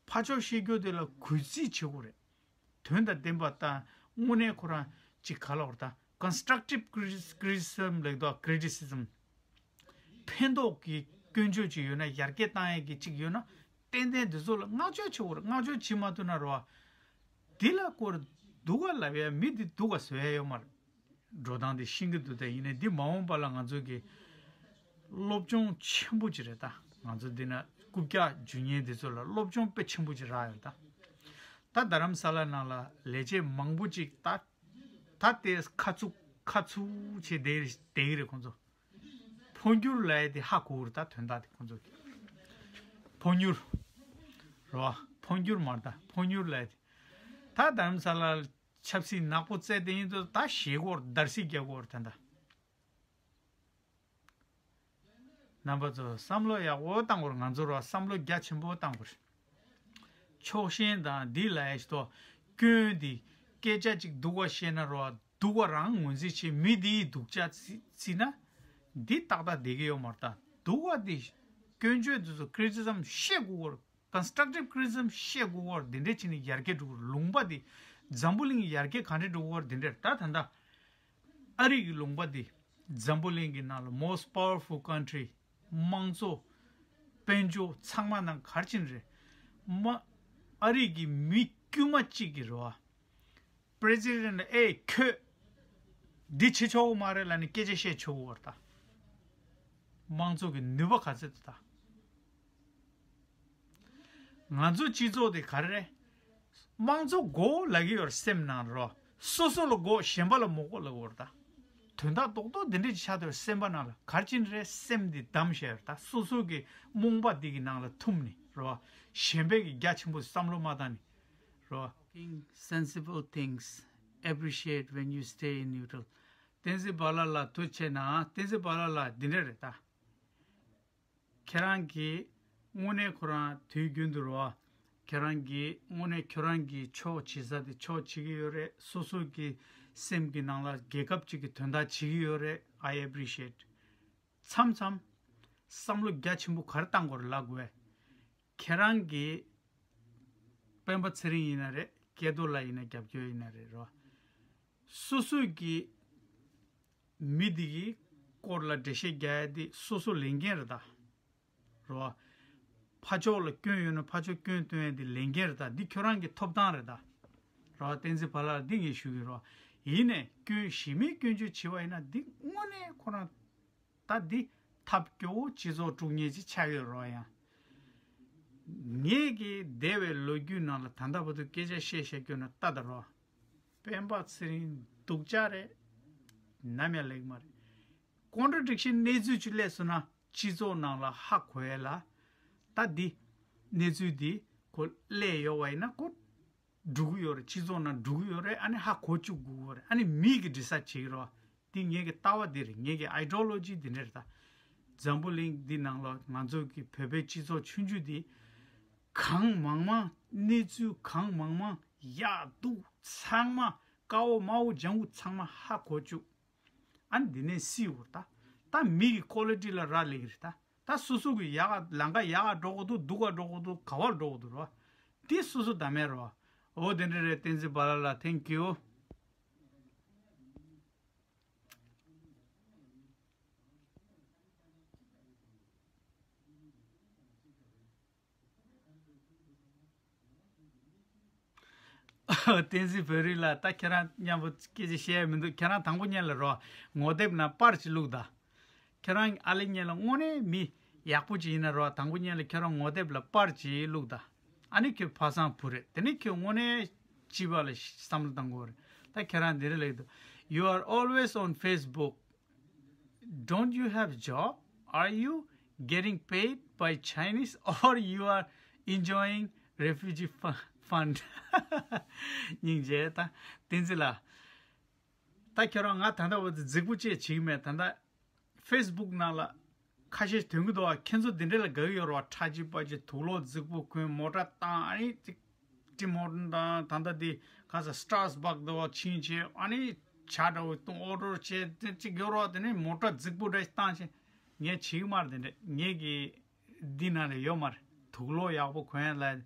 ཕར་ཕྱོགས་བཤད་རྒྱུ་འདི་ལ་གུས་བརྩི་བྱེད་དགོས་རེད། དོན་དང་ལྡན་པ་དང་དངོས་གནས་ཁོ་རང་ཅིག་ག་ལ་བར་ད་constructive criticism ལབ་དོ། Criticism ཕན་ཐོགས་ཀྱི་སྐྱོན་བརྗོད་ཅིག་ཡོད་ན། ཡར་རྒྱས་བཏང་ཡ་གི་ཅིག་ཡོད་ན། ཏན་ཏན་འདི་ཚོ་ལ་བསྔགས་བརྗོད་བྱེད་དགོས་རེད། བསྔགས་བརྗོད་བྱེད་མ་ཐུབ་ན་རོ། འདི་ལ་སྐོར་སྡུག་ག་ལབ་ཡ། མི་འདི་སྡུག་ག་བཟོ་ཡ་ཡོད་མ་རེད། འགྲོ་སྟངས་དེ་ཤེས་ཀྱི་འདུག་དེ་ཡིན་ནའི་འདི་མ་འོངས་པ་ལ་ང་ཚོ་གི་སློབ་སྦྱོང་ཆེན་པོ་ཅིག་རེད་ད། ང་ཚོ་འདི་ན་རྐུབ་བཀྱག་འཇུ་མཁན་འདི་ཚོ་ལ་སློབ་སྦྱོང་དཔེ་ཆེན་པོ་ཅིག་རག་ཡོད་ད། ད་རྡ་རམ་ས་ལ་ནང་ལ་ལས་བྱེད་མང་པོ་ཅིག་ད། ད་དེ་ཁ་ཚུགས་ཁ་ཚུགས་བྱས་བསྡད་བསྡད་ཀྱི་རེད་ཁོང་ཚོ། འཕོ་འགྱུར་ལབ་ཡ་དེ་ཧ་གོ་གི་རེད་ད། དོན་དག་དེ་ཁོང་ཚོ་གི་འཕོ་འགྱུར་རེད་བ། འཕོ་འགྱུར་མ་རེད་ད། འཕོ་འགྱུར་ལབ་ཡ་དེ། ད་རྡ་རམ་ས་ལ་ཆབ་སྲིད་ནག་པོ་བཙལ་བསྡད་ཡིན་དུས་ད་ཞེད་སྐོར་འདར་སིག་རྒྱག་གི་ཡོད་རེད་ད། རྣམ་པ་ཚོ་བསམ་བློ་ཡག་པོ་བཏང་དགོས་རེད། ང་ཚོ་ར་བསམ་བློ་རྒྱ་ཆེན་པོ་བཏང་དགོས་རེད། ཕྱོགས་ཞེན་དང་འདི་ལ་ཡ་ཞིག་ཏོ་སྐྱོན་འདི་སྐད་ཆ་ཅིག་སྡུག་པ་བཤད་ན་ར་སྡུག་པ་རང་ངོས་འཛིན་བྱེད། མི་འདིའི་སྡུག་ཅག་བརྩི་བརྩིས་ན་འདི་ཏག་ཏག་བསྡད་ཀྱི་ཡོད་མ་རེད་ད། སྡུག་པ་འདི་སྐྱོན་བརྗོད་འདི་ཚོ་criticism བཤད་དགོས་རེད། Constructive criticism བཤད་དགོས་པར་འདི་འདྲས་བྱས་ནས་ཡར་རྒྱས་འགྲོ་དགོས། ལུང་པ་འདི་འཛམ་བུ་གླིང་ཡར་རྒྱས་ག་འདྲས་འགྲོ་དགོས་པར་འདི་འདྲས་ད་ད་ལྟ་ཨ་རི་གི་ལུང་པ་འདི་འཛམ་བུ་གླིང་གི་ནང་ལ་most powerful country དམངས་གཙོ་དཔལ་འབྱོར་ཚང་མ་ནང་ག་རེ་བྱས་ནས་རེད། མ་ཨ་རི་གི་མི་དཀྱུས་མ་གཅིག་གིས་རེད་བ། President ཨེ་ཁྱོད་འདི་བྱེད་ཆོག་གི་མ་རེད་ལབ་ནས་སྐད་ཆ་བཤད་ཆོག་གི་ཡོད་རེད་ད། དམངས་གཙོ་གི་ནུས་པ་ག་ཚོད་འདུག་ད། ང་ཚོ་སྤྱི་ཚོགས་དེ་ག་རེ་རེད། དམངས་གཙོ་དགོས་ལབ་ཀྱི་ཡོད་རེད་སེམས་ནང་རོ། སོ་སོ་ལ་དགོས་གཞན་པ་ལ་མ་དགོས་ལབ་ཀྱི་ཡོད་རེད་ད། དོན་དག་རྡོག་རྡོག་འདི་འདྲས་ཅིག་ཆགས་བསྡད་ཡོད་རེད་སེམས་པ་ནང་ལ། ག་རེ་བྱས་ནས་རེད། སེམས་འདི་བསྡམས་བཞག་ཡོད་རེད་ད། སོ་སོ་གི་རྨོངས་པ་འདི་གི་ནང་ལ་ཐུམ་ནས་རོ། གཞན་པའི་གི་རྒྱ་ཆེན་པོ་བསམ་བློ་མ་བཏང་ནས་རོ། Talking sensible things, appreciate when you stay in neutral. བསྟན་འཛིན་བ་ལ་ལ་དུ་བྱས་ན་བསྟན་འཛིན་བ་ལ་ལ་འདི་འདྲ་རེད་ད། ཁྱེད་རང་གིས་དངོས་གནས་ཁོ་རང་དུས་རྒྱུན་དུ་རོ། ཁྱེད་རང་གིས་དངོས་གནས་ཁྱོད་རང་གི་ཕྱོགས་བྱེད་ས་དེ་ཕྱོགས་བྱེད་ཀྱི་ཡོད་རེད། སོ་སོ་གི་སེམས་ཀྱི་ནང་ལ་རྒྱལ་ཁབ་ཅིག་གི་དོན་དག་བྱེད་ཀྱི་ཡོད་རེད། I appreciate. མཚམས་མཚམས་བསམ་བློ་རྒྱ་ཆེན་པོ་ག་རེ་བཏང་དགོས་རེད་ལབ་དགོས། ཁྱེད་རང་གིས་སྤེན་པ་ཚེ་རིང་ཡིན་ན་རེད། སྐལ་རྡོར་ལགས་ཡིན་ན་རྒྱབ་སྐྱོར་ཡིན་ན་རེད་རོ། སོ་སོ་གི་མི་འདི་གི་སྐོར་ལ་འགྲེལ་བཤད་རྒྱག་ཡ་འདི་སོ་སོ་ལས་འགན་རེད་ད། རོ། ཕར་ཕྱོགས་ལ་སྐྱོན་ཡོད་ན་ཕར་ཕྱོགས་སྐྱོན་སྟོན་ཡ་འདི་ལས་འགན་རེད་ད། འདི་ཁྱོད་རང་གི་ཐོབ་ཐང་རེད་ད། རོ། བསྟན་འཛིན་བ་ལ་འདི་ངས་ཞུ་གི་རོ། ཡིན་ནས་སྐྱོན་གཞི་མེད་སྐྱོན་བརྗོད་བྱེད་པ་ཡིན་ན་འདི་དངོས་གནས་ཁོ་རང་ད་འདི་ཐབས་སྐྱོ་བོ་སྤྱི་ཚོགས་དཀྲུག་མཁན་ཅིག་ཆགས་ཡོད་རོགས་ཡང་། ངེད་ཀྱི་འདས་པའི་ལོ་རྒྱུས་ནང་ལ་ད་ལྟ་བར་དུ་སྐད་ཆ་བཤད་བཤད་རྒྱུ་ན་ལྟ་ད་རོགས། སྤེན་པ་ཚེ་རིང་སྡུག་ཅག་རེད། ནམ་ཡང་ལེགས་མ་རེད། Contradiction གནས་ཚུལ་ཅིག་སླེབས་སོང་ན་སྤྱི་ཚོགས་ནང་ལ་ཧ་གོ་ཡ་ལ། ད་འདི་གནས་ཚུལ་འདི་ཁོ་སླེབས་ཡོད་པ་ཡིན་ན་ཁོ་འགྲོ་གི་ཡོད་རེད། སྤྱི་ཚོགས་ནང་འགྲོ་གི་ཡོད་རེད། ཨ་ནི་ཧ་གོ་བཅུག་དགོས་ཀྱི་རེད། ཨ་ནི་མི་གི་འདྲི་ས་བྱེད་ཀྱི་རེད་བ། འདི་ངེད་ཀྱི་ལྟ་བ་འདི་རེད། ངེད་ཀྱི་ideology འདི་འདྲ་རེད་ད། འཛམ་བུ་གླིང་འདི་ནང་ལ་ང་ཚོ་གི་བོད་པའི་སྤྱི་ཚོགས་ཆུང་ཆུང་འདི་གང་མང་མང་གནས་ཚུལ་གང་མང་མང་ཡག་སྡུག་ཚང་མ་དཀར་པོ་དམར་པོ་ལྗང་གུ་ཚང་མ་ཧ་གོ་བཅུག་ཨ་ནི་འདི་ནས་སྲིད་འུར་ད། ད་མི་གི་quality ལ་རག་ལས་ཀྱི་རེད་ད། ད་སོ་སོ་གི་ཡག་ག་ལམ་ཁ་ཡག་ག་འགྲོ་གི་འདུག་སྡུག་ག་འགྲོ་གི་འདུག་ག་བར་འགྲོ་གི་འདུག་རོ། འདི་སོ་སོ་ད་མེད་རོ། འོ་དེ་འདྲ་རེད། བསྟན་འཛིན་བ་ལ་ལ། Thank you. བསྟན་འཛིན་བོད་རིགས་ལགས། ད་ཁྱེད་རང་མཉམ་པོ་སྐད་ཆ་བཤད་ཡ་མི་འདུག་ཁྱེད་རང་དང་པོ་ཉིད་ལ་རོ། ངོ་དེབ་ནང་པར་ཅིག་བླུགས་དང་། ཁྱེད་རང་ཨ་ལེ་ཉིད་ལ་དངོས་གནས་མི་ཡག་པོ་ཅིག་ཡིན་ན་རོ། དང་པོ་ཉིད་ལ་ཁྱེད་རང་ངོ་དེབ་ལ་པར་ཅིག་བླུགས་དང་། ཨ་ནི་ཁྱོད་ཕ་སང་བུ་རེད། དེ་ནི་ཁྱོད་དངོས་གནས་སྤྱི་པ་ལ་བསམ་བློ་བཏང་དགོས་རེད། ད་ཁྱེད་རང་འདི་རེད་ལེགས་འདུག You are always on Facebook. Don't you have job? Are you getting paid by Chinese or you are enjoying refugee fu- fund? སྙིང་རྗེ། ད་བསྟན་འཛིན་ལགས། ད་ཁྱོད་རང་ང་ད་ལྟ་བར་དུ་རྫིག་པོ་ཅིག་བྱེད་ཀྱི་མེད། ད་ལྟ་ཕེ་སི་བུག་ནང་ལ་ཁ་ཤས་ཐོན་གྱི་འདུག་བ། ཁྱེད་ཚོ་འདི་འདྲ་ལ་དགའ་གི་ཡོད་རེད་བ། ཁྲ་ཆིལ་པ་ཆིལ་དུག་ལོག་རྫིག་པོ་གོན། མོ་ཊ་བཏང་། ཨ་ནི་ཅིག་ཊིམ་ཧོར་ཊོན་དང་ད་ལྟ་འདི་ག་ས་སི་ཊར་སི་བག་འདི་བ་ཕྱིན་བྱས། ཨ་ནི་ཇ་འདྲ་བོ་བཏུང་། ཨོ་ཌར་བྱས། དེ་ཅིག་ཡོད་རེད་བ། དེ་ནས་མོ་ཊ་རྫིག་པོ་འདྲ་ཞིག་བཏང་བྱས། ངས་བྱེད་ཀྱི་མ་རེད་དེ་འདྲ། ངས་ཀྱི་འདི་ནང་ལ་ཡོད་མ་རེད། དུག་ལོག་ཡག་པོ་གོན་ལ།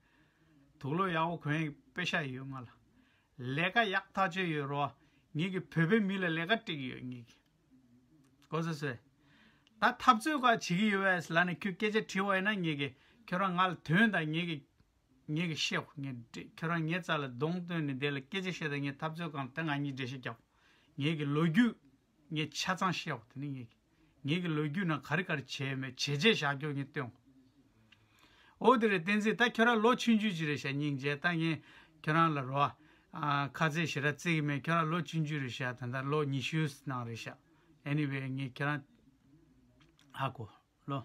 དུག་ལོག་ཡག་པོ་གོན་པེ་ཤ་ཡོད་ང་ལ། ལས་ཀ་ཡག་ཐག་ཆོད་ཡོད་རོ། ངེད་ཀྱི་བོད་པའི་མི་ལ་ལས་ཀ་སྤྲད་ཀྱི་ཡོད་ངེད་ཀྱི། གོ་སོང་ངས། ད་འཐབ་རྩོད་ག་བྱེད་ཀྱི་ཡོད་པས་ལབ་ནས་ཁྱོད་སྐད་ཆ་དྲིས་པ་ཡིན་ན། ངེད་ཀྱི་ཁྱོད་རང་ང་ལ་དོན་དང་ངེད་ཀྱི་ངེད་ཀྱི་བཤད། ངས་འདྲི། ཁྱོད་རང་ངའི་རྩ་ལ་གདོང་སྟོན་ནས་དེ་ལ་སྐད་ཆ་བཤད་དང་། ངས་འཐབ་རྩོད་སྒང་ལ་ད་ང་གཉིས་འགྲེལ་བཤད་རྒྱབ། ངེད་ཀྱི་ལོ་རྒྱུས་ངས་ཆ་ཚང་བཤད། དེ་ནི་ངེད་ཀྱི་ངེད་ཀྱི་ལོ་རྒྱུས་ནང་ག་རེ་ག་རེ་བྱས་མེད་བྱས་རྗེས་བཞག་རྒྱུ་ངས་སྟོན། འོ་དེ་རེད་བསྟན་འཛིན། ད་ཁྱོད་རང་ལོ་ཆུང་ཆུང་ཅིག་རེད་ཤག་སྙིང་རྗེ། ད་ངས་ཁྱོད་རང་ལ་རོ། ཨ། ཁ་ཚིག་ཞེ་དྲག་བརྩི་གི་མེད། ཁྱོད་རང་ལོ་ཆུང་ཆུང་རེད་ཤག་ད་ལྟ་ལོ་ཉི་ཤུ་ནང་རེད་ཤག Anyway, ངས་ཁྱོད་རང་ཧ་གོ་ལོ།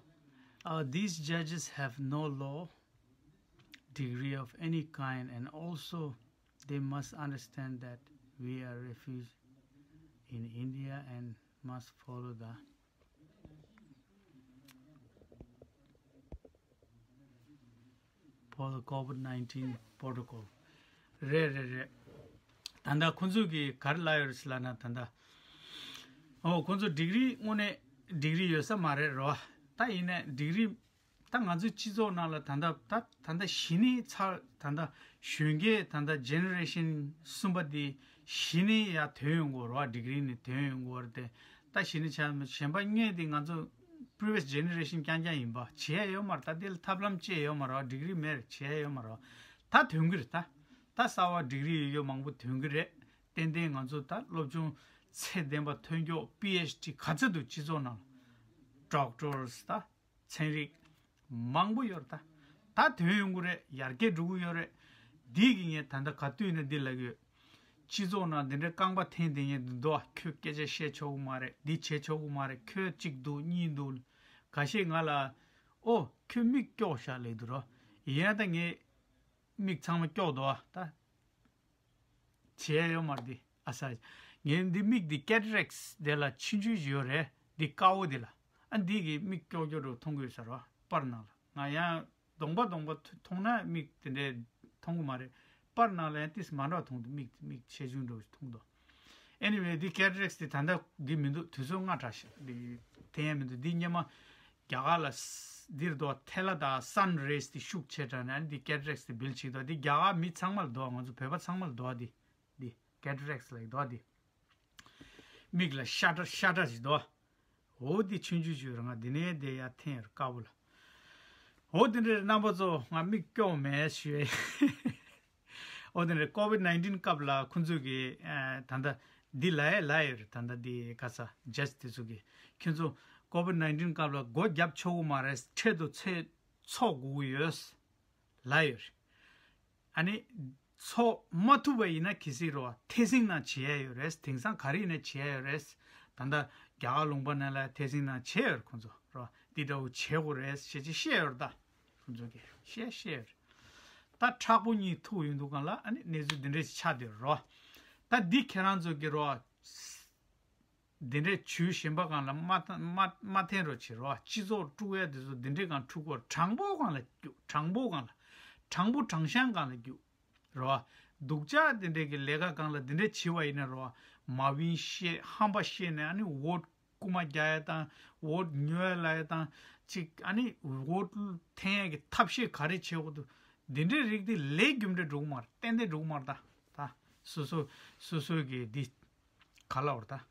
Uh, these judges have no law degree of any kind, and also they must understand that we are refugees in India and must follow the for the COVID nineteen protocol. རེད་རེད་རེད། ད་ལྟ་ཁོང་ཚོས་ཀྱིས་ག་རེ་ལབ་ཡོད་རེད་ཟེར་ལབ་ན། ད་ལྟ་ཨོ་ཁོང་ཚོ་ཌིག་རི་དངོས་གནས་ཌིག་རི་ཡོད་ས་མ་རེད་རོ། ད་ཡིན་ནའི་ཌིག་རི། ད་ང་ཚོའི་སྤྱི་ཚོགས་ནང་ལ་ད་ལྟ་ད་ད་ལྟ་གཞི་ནས་ཚར། ད་ལྟ་གཞོན་སྐྱེས་ད་ལྟ་ཇེ་ནེ་རེ་ཤན་གསུམ་པ་འདི་གཞི་ནས་ཡར་ཐོན་ཡོང་གི་ཡོད་རེད་བ། ཌིག་རི་ནས་ཐོན་ཡོང་གི་ཡོད་རེད་དེ། ད་གཞི་ནས་ཆ་གཞན་པ་དངོས་དེ་ང་ཚོ་previous generation རྐྱང་རྐྱང་ཡིན་པ། བྱེད་ཡ་ཡོད་མ་རེད། ད་དེ་ལ་ཐབས་ལམ་ཅི་ཡང་ཡོད་མ་རེད་བ། ཌིག་རི་མེད་རེད། བྱེད་ཡ་ཡོད་མ་རེད་བ། ད་ཐོན་གི་རེད། ད་ད་གསར་པ་ཌིག་རི་ཡོད་ཡོད་མང་པོ་ཐོན་གི་རེད། ཏན་ཏན་ང་ཚོ་ད་སློབ་སྦྱོང་ཚད་ལྡན་པ་ཐོན་མགྱོགས་པི་ཨེཆ་ཌི་ག་ཚོད་འདུག་སྤྱི་ཚོགས་ནང་ལ་ཌོག་ཊར་སི་ད། ཚན་རིག་མང་པོ་ཡོད་རེད། ད་ད་ཐོན་ཡོང་གི་རེད། ཡར་རྒྱས་འགྲོ་གི་ཡོད་རེད། འདི་གི་ངས་ད་ལྟ་ག་དུས་ནས་འདི་ལབ་ཀྱི་ཡོད། སྤྱི་ཚོགས་ནང་འདི་འདྲའི་རྐང་པ་འཐེན་བསྡད་མཁན་འདི་འདུག་ཨ། ཁྱོད་སྐད་ཆ་བཤད་ཆོག་གི་མ་རེད། འདི་བྱེད་ཆོག་གི་མ་རེད། ཁྱོད་གཅིག་འདུག་གཉིས་འདུག་ཁ་ཤས་ང་ལ་ཨོ་ཁྱོད་མིག་སྐྱོག་ཤག་ལབ་འདུག་རོ། ཡིན་ཡང་ད་ངས་མིག་ཚང་མ་སྐྱོག་འདུག་ཨ། ད། བྱས་ཡོད་མ་རེད་འདི། ཨ་ས། ངའི་འདི་མིག་འདི་ཀེ་ཊ་རེག་སི་དེ་ལ་ཆུང་ཆུང་ཞིག་ཡོད་རེད། འདི་དཀར་པོ་འདི་ལ། ཨ་འདི་གི་མིག་ཀྱོག་ཀྱོག་འདྲ་མཐོང་གི་ཡོད་ས་རེད་བ། པར་ནང་ལ། ང་ཡང་གདོང་པ་གདོང་པ་མཐོང་ན་མིག་དེ་འདྲས་མཐོང་གི་མ་རེད། པར་ནང་ལ་ཡང་ཏིས་མ་འདྲ་མཐོང་འདུག་མིག་མིག་ཆེ་ཆུང་འདྲ་མཐོང་འདུག Anyway, འདི་ཀེ་ཊ་རེག་སི་འདི་ད་ལྟ་འདི་མི་འདུག་དུས་ཚོད་སྔ་དྲགས་ཤག་འདི་འཐེན་ཡ་མི་འདུག་འདི་སྔོན་མ། རྒྱ་གར་ལ་ས་འདིར་འདུག་ཐལ་བ་དང་སན་རེས་དེ་ཤུགས་ཆེ་དྲགས་ནས་ཨ་ནི་འདི་ཀེ་ཊ་རེག་སི་དེ་བིལ་ཌི་བྱེད་འདུག་འདི་རྒྱ་གར་མི་ཚང་མ་ལ་འདུག་ང་ཚོ་བོད་པ་ཚང་མ་ལ་འདུག་འདི་འདི་ཀེ་ཊ་རེག་སི་ལ་འདུག་འདི་མིག་ལ་ཤ་ཊར་ཤ་ཊར་ཞིག་འདུག་འོ་འདི་ཆུང་ཆུང་ཆུང་རང་ང་འདི་ནས་དེ་ཡར་འཐེན་ཡོད་དཀར་པོ་ལ། འོ་དེ་འདྲའི་རྣམ་པ་ཚོ་ང་མིག་སྐྱོག་མེད་ཞུ་ཡས། འོ་དེ་འདྲའི་ཀོ་ཝིཌ་ནའིན་ཊིན་སྐབས་ལ་ཁོང་ཚོས་ཀྱི་ཨ་ད་ལྟ་འདི་ལབ་ཡས་ལབ་ཡོད་རེད། ད་ལྟ་འདི་ག་ས་ཇ་ཇི་དེ་ཚོ་གི་ཁྱོད་ཚོ་ཀོ་ཝིཌ་ནའིན་ཊིན་སྐབས་ལ་སྒོ་བརྒྱབ་ཆོག་གི་མ་རེད། འཕྲལ་དུ་ཚེ་འཚོགས་དགོས་ཀྱི་ཡོད་ལབ་ཡོད་རེད། ཨ་ནི་འཚོགས་མ་ཐུབ་པ་ཡིན་ན་གལ་སྲིད་རོ་ཐེ་སིང་ནང་བྱེད་ཡས་ཡོད་རེད། དེང་སང་ག་རེ་ཡིན་ན་བྱེད་ཡས་ཡོད་རེད། ད་ལྟ་རྒྱ་གར་ལུང་པ་ནང་ལ་ཐེ་སིང་ནང་བྱེད་ཡོད་རེད། ཁོང་ཚོ་རོ་འདི་འདྲ་བོ་བྱེད་དགོས་རེད་ཞེས་ཅིག་བཤད་ཡོད་རེད། ད་ཁོང་ཚོ་གི་བཤད་བཤད་ཡོད་རེད། ད་མཁྲེགས་པོ་གཉིས་ཐུག་ཡོང་དུས་སྒང་ལ་ཨ་ནི་གནས་ཚུལ་འདི་འདྲས་ཆགས་བསྡད་རོ། ད་འདི་ཁྱེད་རང་ཚོ་གི་རོ། འདི་འདྲས་ཇུས་གཞན་པ་སྒང་ལ་མ་མ་མ་འཐེན་རོགས་བྱེད་རོ། སྤྱི་ཚོགས་དཀྲུག་ཡ་དེ་ཚོ་འདི་འདྲས་སྒང་འཁྲུག་གོ། དྲང་པོ་སྒང་ལ་རྒྱུགས། དྲང་པོ་སྒང་ལ། དྲང་པོ་དྲང་བཞག་སྒང་ལ་རྒྱུགས་རོ། སྡུག་ཅག་འདི་འདྲས་ཀྱི་ལས་ཀ་སྒང་ལ་འདི་འདྲས་བྱེད་པ་ཡིན་ན་རོ། མ་བིན་བཤད་ཧམ་པ་བཤད་ནས་ཨ་ནི་འོ་རྐུ་མ་རྒྱག་ཡ་དང་འོ་ཉོ་ཡ་ལ་ཡ་དང་ཅིག་ཨ་ནི་འོ་འཐེན་ཡ་གི་ཐབས་ཤེས་ག་རེ་བྱེད་དགོས་འདུག་འདི་འདྲའི་རིགས་འདི་ལས་རྒྱུ་འབྲས་འགྲོ་གི་མ་རེད། ཏན་ཏན་འགྲོ་གི་མ་རེད། ད་ད་སོ་སོ་སོ་སོའི་གི་འདི་ག་ལབ་དགོས་རེད་ད།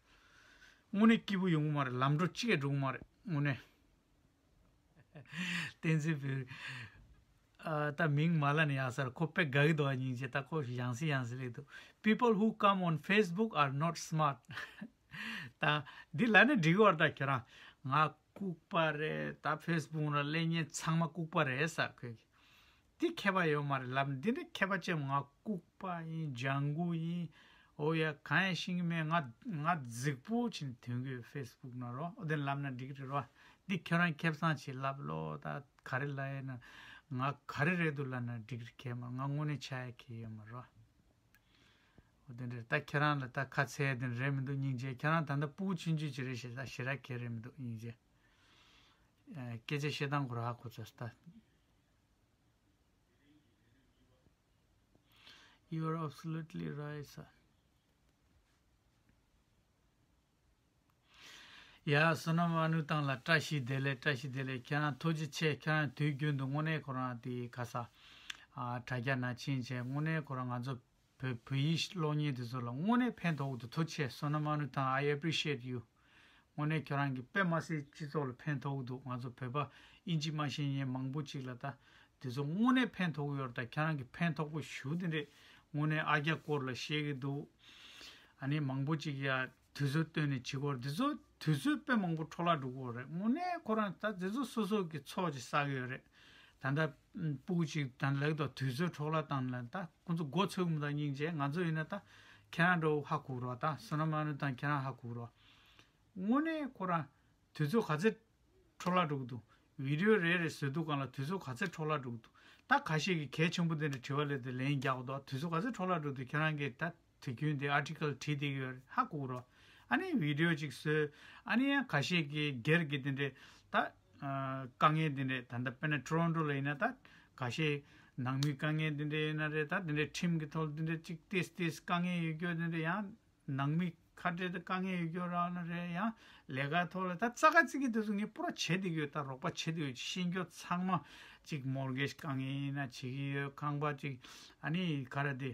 དངོས་གནས་སྐྱིད་པོ་ཡོང་གི་མ་རེད། ལམ་འགྲོ་གཅིག་ཡང་འགྲོ་གི་མ་རེད་དངོས་གནས། བསྟན་འཛིན་བོད། ཨ། ད་མིང་མ་ལབ་ན་ཡག་ས་རེད། ཁོ་དཔེ་དགའ་གི་འདུག་ཨ། སྙིང་རྗེ། ད་ཁོ་ཡང་སེ་ཡང་སེ་ལབ་འདུག People who come on Facebook are not smart. ད་འདི་ལབ་ན་འགྲིག་གི་རེད། ད་ཁྱེད་རང་ང་ལྐུགས་པ་རེད། ད་ཕེ་སི་བུག་ལ་སླེབས་མཁན་ཚང་མ་ལྐུགས་པ་རེད་ཟེར། ཁོས་འདི་མཁས་པ་ཡོད་མ་རེད་ལབ་ན། འདི་འདྲ་མཁས་པ་ཅན། ང་ལྐུགས་པ་ཡིན། ལྗང་གུ་ཡིན། འོ་ཡ། གང་ཡང་ཤེས་ཀྱི་མེད། ང་ང་རྫིག་པོ་བྱས་ནས་ཐོན་གྱི་ཡོད་ཕེ་སི་བུག་ནང་རོ། འོ་དེ་ལབ་ན་འགྲིག་གི་རེད་རོ། འདི་ཁྱོད་རང་ཁེ་བཟང་བྱས་ལབ་ལོ། ད་ག་རེ་ལབ་ཡིན་ན། ང་ག་རེ་རེད་འདུག་ལབ་ན་འགྲིག་གི་མ་རེད། ང་དངོས་གནས་ཆགས་ཡ་གང་ཡང་ཡོད་མ་རེད་རོ། འོ་དེ་འདྲ་རེད། ད་ཁྱེད་རང་ལ་ད་ཁ་ཚད་དེ་རེད་མི་འདུག་སྙིང་རྗེ། ཁྱེད་རང་ད་ལྟ་སྤུ་གུ་ཆུང་ཆུང་ཅིག་རེད་ཤག་ད་ཞེ་དྲག་གང་རེད་མི་འདུག་སྙིང་རྗེ། ཨ། སྐད་ཆ་བཤད་སྟངས་ཁོ་རང་ཧ་གོ་ཚར་ད། You are absolutely right, sir. ཡ། བསོད་ནམས་ཨ་ནུ་ཐང་ལགས། བཀྲ་ཤིས་བདེ་ལེགས། བཀྲ་ཤིས་བདེ་ལེགས། ཁྱེད་རང་ཐུགས་རྗེ་ཆེ། ཁྱེད་རང་དུས་རྒྱུན་དུ་དངོས་གནས་ཁོ་རང་དེ་ག་ས། ཨ། དྲ་རྒྱ་ནང་ཕྱིན་བྱས་དངོས་གནས་ཁོ་རང་ང་ཚོ་བོད་བོད་ཡིག་ཀློག་མཁན་དེ་ཚོ་ལ་དངོས་གནས་ཕན་ཐོགས་འདུག་ཐུགས་རྗེ་ཆེ། བསོད་ནམས་ཨ་ནུ་ཐང་། I appreciate you. དངོས་གནས་ཁྱོད་རང་གིས་དཔེ་མ་སྲིད་སྤྱི་ཚོགས་ལ་ཕན་ཐོགས་འདུག་ང་ཚོ་བོད་པ་ཨིན་ཇི་མ་ཤེས་མཁན་མང་པོ་ཅིག་ལ་ད་དེ་ཚོ་དངོས་གནས་ཕན་ཐོགས་ཡོད་རེད། ད་ཁྱེད་རང་གིས་ཕན་ཐོགས་པོ་ཞེ་པོ་དེ་འདྲས། དངོས་གནས་ཨ་རྒྱ་སྐོར་ལ་བཤད་ཀྱི་འདུག་ཨ་ནི་མང་པོ་ཅིག་ཡ་དུས་ཚོད་བཏོན་ནས་བྱེད་ཀྱི་ཡོད་རེད། དེ་ཚོ་དུས་ཚོད་དཔེ་མང་པོ་འཕྲོ་བརླག་འགྲོ་གི་ཡོད་རེད། དངོས་གནས་ཁོ་རང་ད་དེ་ཚོ་སོ་སོ་གི་ཚོགས་ཅིག་བསགས་ཀྱི་ཡོད་རེད། ད་ལྟ་སྤུ་གུ་ཅིག་ད་ལབ་ཀྱི་འདུག་དུས་ཚོད་འཕྲོ་བརླག་བཏང་ལ་ད་ཁོ་ཚོ་མགོ་ཚོས་ཀྱི་མི་འདུག་སྙིང་རྗེ། ང་ཚོ་ཡིན་ན་ད་ཁྱེད་རང་འདྲ་བོ་ཧ་གོ་གི་རེད་པ། ད་བསོད་ནམས་ཨ་ནུ་ཐང་ཁྱེད་རང་ཧ་གོ་གི་རེད་པ། དངོས་གནས་ཁོ་རང་དུས་ཚོད་ག་ཚོད་འཕྲོ་བརླག་འགྲོ་གི་འདུག་བི་ཌིའོ་རེ་རེ་བཟོ་དུས་སྒང་ལ་དུས་ཚོད་ག་ཚོད་འཕྲོ་བརླག་འགྲོ་གི་འདུག་ད་ཁ་ཤས་ཀྱིས་གལ་ཆེན་པོ་དེ་འདྲ་དྲི་བ་སླེབས་ཏེ་ལན་རྒྱག་གི་འདུག་དུས་ཚོད་ག་ཚོད་འཕྲོ་བརླག་འགྲོ་གི་འདུག་ཁྱེད་རང་གིས་ད་དུས་རྒྱུན་དེ་ཨར་ཊི་ཀལ་བྲིས་བསྡད་ཀྱི་ཡོད་རེད། ཧ་གོ་གི་རེད་པ། ཨ་ནི་བི་ཌིའོ་ཅིག་བཟོས། ཨ་ནི་ཡང་ཁ་ཤས་ཀྱིས་སྒེར་གྱི་དེ་འདྲའི་ད་ཨ་དཀའ་ངལ་དེ་འདྲའི། ད་ལྟ་དཔེར་ན་ཊོ་རོན་ཊོ་ལ་ཡིན་ན་ད་ཁ་ཤས་ནང་མི་དཀའ་ངལ་དེ་འདྲ་ཡིན་ན་རེད། ད་དེ་འདྲའི་ཁྲིམས་ཀྱི་ཐོག་ལ་དེ་འདྲའི་ཅིག་ཏིས་ཏིས་དཀའ་ངལ་ཡོད་རྒྱུ་དེ་འདྲ། ཡང་ནང་མི་ཁ་བྲལ་དུ་དཀའ་ངལ་ཡོད་རྒྱུ་རང་ན་རེད། ཡང་ལས་ཀ་ཐོག་ལ་ད་ཙག་ཙིག་གི་དེ་ཚོ་ངས་པུ་ར་བྱེད་བསྡད་ཀྱི་ཡོད། ད་རོགས་པ་བྱེད་བསྡད་ཡོད། ཤེས་རྒྱུ་ཚང་མ་ཅིག་མོར་གེཇ་དཀའ་ངལ་ཡིན་ན་བྱེད་ཀྱི་ཡོད། ཁང་པ་ཅིག་ཨ་ནི་ག་རེ་དེ་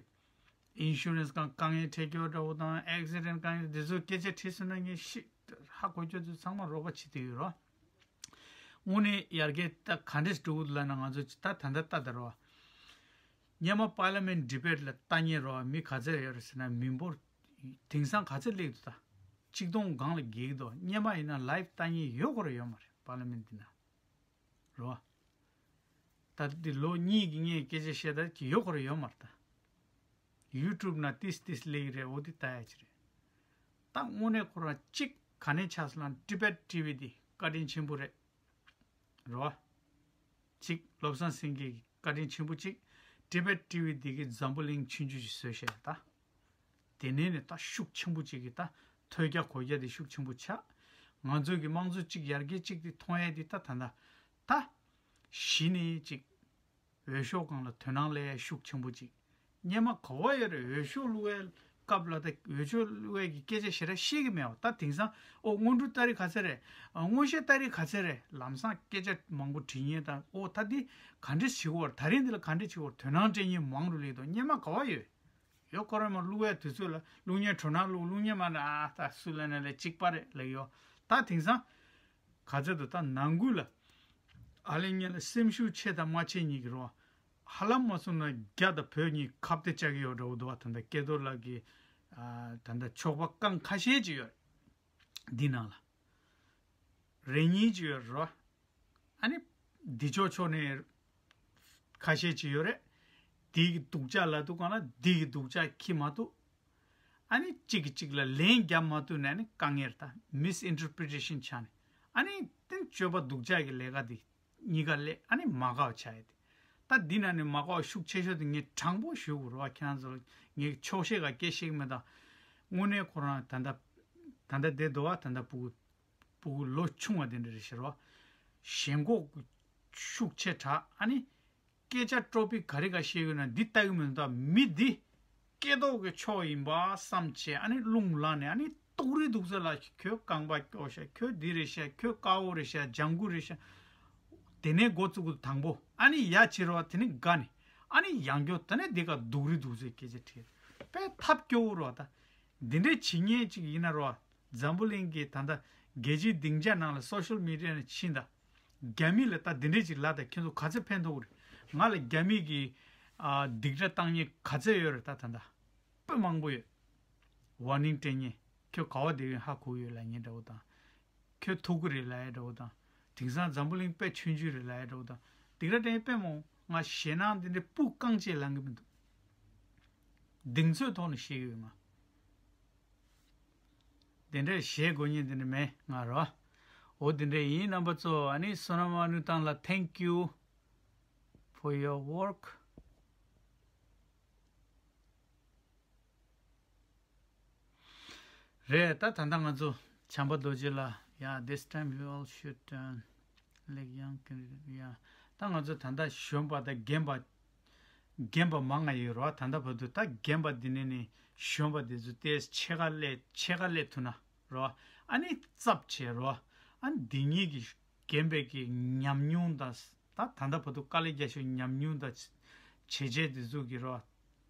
ཨིན་ཤུ་རན་སི་སྒང་དཀའ་ངལ་འཕྲད་རྒྱུ་འདྲ་བོ་དང་། ཨེག་སི་ཌེན་ཊི་དཀའ་ངལ། དེ་ཚོ་སྐད་ཆ་དྲིས་སོང་ན་ངས་ཤི་ཧ་གོ་རྒྱུ་དེ་ཚང་མ་རོགས་པ་བྱེད་བསྡད་ཡོད་རོ། དངོས་གནས་ཡར་རྒྱས་ད་ག་འདྲས་འགྲོ་གི་འདུག་ལབ་ན། ང་ཚོ་ད་ད་ལྟ་ལྟ་ད་རོ། སྔོན་མ་པར་ལི་མེན་ཊི་ཌི་བེཊ་ལ་ལྟ་མཁན་རོ་མི་ག་ཚོད་ཡོད་རེད་ཟེར་ན། མི་འབོར་དེང་སང་ག་ཚོད་སླེབས་འདུག་ད་ཆིག་སྟོང་སྒང་ལ་བརྒལ་གྱི་འདུག་སྔོན་མ་ཡིན་ན་ལའིབ་ལྟ་མཁན་ཡོད་དགོས་རེད་ཡོད་མ་རེད། པར་ལི་མེན་ཊི་འདི་ན་རོ། ད་འདི་ལོ་གཉིས་ཀྱི་སྔོན་སྐད་ཆ་བཤད་ད་ཅིག་ཡོད་དགོས་རེད་ཡོད་མ་རེད། ད་ཡུ་ཊུབ་ན་ཏིས་ཏིས་སླེབས་ཀྱི་རེད། འོ་འདི་ལྟ་ཡ་ཅིག་རེད། ད་དངོས་གནས་ཁོ་རང་གཅིག་ག་ནས་ཆགས་སོང་ལབ་ན། ཊི་བེཊ་ཊི་ཝི་འདི་བཀའ་དྲིན་ཆེན་པོ་རེད། རེད་པ། གཅིག་བློ་བཟང་སེང་གེ་གི་བཀའ་དྲིན་ཆེན་པོ་གཅིག་ཊི་བེཊ་ཊི་ཝི་འདི་གིས་འཛམ་བུ་གླིང་ཆུང་ཆུང་ཞིག་བཟོས་བཞག་ད། དེ་ནས་ནི་ད་ཤུགས་ཆེན་པོ་གཅིག་གིས་ད་ཐོས་རྒྱ་གོ་རྒྱ་དེ་ཤུགས་ཆེན་པོ་ཆགས། ང་ཚོ་གི་དམངས་གཙོ་གཅིག་ཡར་རྒྱས་གཅིག་དེ་མཐོང་ཡས་དེ་ད་ད་ད་ད་གཞི་ནས་གཅིག་འོས་ཤོག་སྒང་ལ་དོ་སྣང་སླེབས་ཡ་ཤུགས་ཆེན་པོ་གཅིག་སྔོན་མ་ག་བ་ཡོད་རེད། འོས་ཤོག་བླུག་ཡའི་སྐབས་ལ་ད་འོས་ཤོག་བླུག་ཡའི་གི་སྐད་ཆ་ཞེ་དྲག་བཤད་ཀྱི་མེད་པ། ད་དེང་སང་ཨོ་སྔོན་འགྲོ་ལྟ་རིགས་ག་ཚད་རེད། ཨ་སྔོན་ཤོག་ལྟ་རིགས་ག་ཚད་རེད། ལམ་སང་སྐད་ཆ་མང་པོ་དྲི་མཁན་དང་། ཨོ་ད་འདི་ག་འདྲས་བྱེད་དགོས་རེད། ད་རིང་འདི་ལ་ག་འདྲས་བྱེད་དགོས་རེད། དོ་སྣང་སྤྲད་མཁན་མང་རུ་སླེབས་འདུག་སྔོན་མ་ག་བ་ཡོད། ཡོད་ཁོ་རང་མ་བླུག་ཡའི་དུས་ཚོད་ལ་བླུག་མཁན་དྲོ་ནང་བླུག་བླུག་མཁན་མ་ན་ཨ་ད་སུ་ལ་ན་ལས་གཅིག་པ་རེད་ལབ་ཡོད། ད་དེང་སང་ག་ཚོད་འདུག་ད་ནང་ཁུལ་ལ་ཨ་ལེ་ངེད་ལ་སེམས་ཤུགས་ཆེ་དང་མ་ཆེ་གཉིས་ཀྱི་རོ། ཧ་ལམ་མ་སོང་ན་རྒྱ་དང་བོད་གཉིས་ཁ་གཏད་བཅག་གི་ཡོད་འདྲ་བོ་འདུག་བ། ད་ལྟ་སྐལ་རྡོར་ལགས་ཀྱི་ཨ་ད་ལྟ་ཕྱོགས་པ་རྐང་ཁ་ཤས་ཅིག་ཡོད་རེད། འདི་ནང་ལ་རེ་གཉིས་ཅིག་ཡོད་རེད་རོ། ཨ་ནི་འདི་ཕྱོགས་ཕྱོགས་ནས་ཁ་ཤས་ཅིག་ཡོད་རེད། འདི་གི་སྡུག་ཅག་ལབ་དུས་སྒང་ལ་འདི་གི་སྡུག་ཅག་འཁྱེར་མ་ཐུབ། ཨ་ནི་གཅིག་གིས་གཅིག་ལ་ལན་རྒྱབ་མ་ཐུབ་ནས་ཨ་ནི་དཀའ་ངལ་རེད། ད་མིས་ཨིན་ཊར་པི་རི་ཊེ་ཤན་ཆགས་ནས། ཨ་ནི་དེ་སྤྱོད་པ་སྡུག་ཅག་གི་ལས་ཀ་འདི་གཉིས་ཀ་སླེབས། ཨ་ནི་མ་དགའ་བ་ཆགས་ཡོད་དེ། ད་འདི་ནང་ནས་མ་དགའ་བ་ཤུགས་ཆེ་ཤོས་དེ་ངས་དྲང་པོ་ཞུ་དགོས་རེད་བ། ཁྱེད་རང་ཚོ་ལ་ངས་ཆོག་ཤེས་ག་སྐད་ཤེས་ཀྱི་མེད། ད་དངོས་གནས་ཁོ་རང་ད་ལྟ་ད་ལྟ་བསྡད་འདུག་བ། ད་ལྟ་སྤུ་གུ་སྤུ་གུ་ལོ་ཆུང་བ་དེ་འདྲ་རེད་ཤག་རོ། ཞེན་ཁོག་ཤུགས་ཆེ་དྲགས། ཨ་ནི་སྐད་ཆ་ཊོ་པིག་ག་རེ་ག་བཤད་ཡོད་ན་འདི་ལྟ་གི་མི་འདུག་ད་མི་འདི་སྐྱེ་ཐོག་གི་ཕྱོགས་ཡིན་པ་བསམ་བྱས། ཨ་ནི་རླུང་ལངས་ནས་ཨ་ནི་སྡུག་རུས་སྡུག་ཚད་ལ། ཁྱོད་རྐང་པ་སྐྱོ་ཤག་ཁྱོད་འདི་རེད་ཤག་ཁྱོད་དཀར་པོ་རེད་ཤག་ལྗང་གུ་རེད་ཤག་དེ་ནས་འགོ་བཙུགས་དགོས། དང་པོ་ཨ་ནི་ཡ་བྱེད་རོགས། དེ་ནས་དགའ་ནས་ཨ་ནི་ཡང་སྐྱོ། དེ་ནས་འདི་ག་སྡུག་རུས་སྡུག་ཚད་སྐད་ཆ་དྲིས་དཔེ་ཐབས་སྐྱོ་བོ་རོགས། ད་འདི་འདྲའི་བྱེད་མཁན་ཅིག་ཡིན་ན་རོགས། འཛམ་བུ་གླིང་གི་ད་ལྟ་རྒྱལ་སྤྱིའི་སྡིངས་ཆ་ནང་ལ་སོ་ཤལ་མི་ཌི་ཡ་ནས་ཕྱིན་ད། རྒྱ་མི་ལ་ད་འདི་འདྲས་ཅིག་ལབ་ད་ཁྱེད་ཚོ་ག་ཚོད་ཕན་ཐོགས་རེད། ང་ལ་རྒྱ་མི་གི་ཨ་སྡིགས་ར་བཏང་མཁན་ག་ཚད་ཡོད་རེད། ད་ད་ད་དཔེ་མང་པོ་ཡོད། ཝར་ནིང་སྤྲད་མཁན། ཁྱོད་ག་བ་བསྡད་ཡོད་ཧ་གོ་ཡོད་ལབ་མཁན་འདྲ་བོ་དང་། ཁྱོད་ཐུག་གི་རེད་ལབ་ཡ་འདྲ་བོ་དང་། དེང་སང་འཛམ་བུ་གླིང་དཔེ་ཆུང་ཆུང་རེད་ལབ་ཡ་འདྲ་བོ་དང་། སྡིགས་ར་སྤྲད་མཁན་དཔེ་མང་། ང་ཞེད་སྣང་དེ་འདྲའི་སྤུ་རྐང་གཅིག་ལངས་གི་མི་འདུག་གདེང་ཚོད་ཐོག་ནས་བཤད་གི་ཡོད་ང་། དེ་འདྲའི་ཞེད་དགོས་མཁན་དེ་འདྲ་མེད་ང་རོ། འོ་དེ་འདྲ་ཡིན། རྣམ་པ་ཚོ། ཨ་ནི་བསོད་ནམས་དབང་ནུས་བཏང་ལ། Thank you for your work. རེད། ད་ད་ལྟ་ང་ཚོ་བྱམས་པ་རྡོ་རྗེ་ལ། Yeah, this time you all should, uh, like young, yeah. ད་ང་ཚོ་ད་ལྟ་གཞོན་པ་དང་རྒན་པ། རྒན་པ་མང་ང་ཡོད་རོ། ད་ལྟ་བར་དུ་ད་རྒན་པ་འདི་ནས་ནི་གཞོན་པ་འདི་ཚོ་ཏོག་ཙམ་ཕྱེད་ཀ་སླེབས། ཕྱེད་ཀ་སླེབས་ཐུབ་ན་རོ། ཨ་ནི་ཚབ་བྱས་རོ། ཨ་ནི་འདི་གཉིས་ཀྱི་རྒན་པའི་གི་ཉམས་མྱོང་དང་། ད་ད་ལྟ་བར་དུ་དཀའ་ལས་རྒྱག་ཤོག་ཉམས་མྱོང་དང་བྱས་རྗེས་འདི་ཚོ་གི་རོ།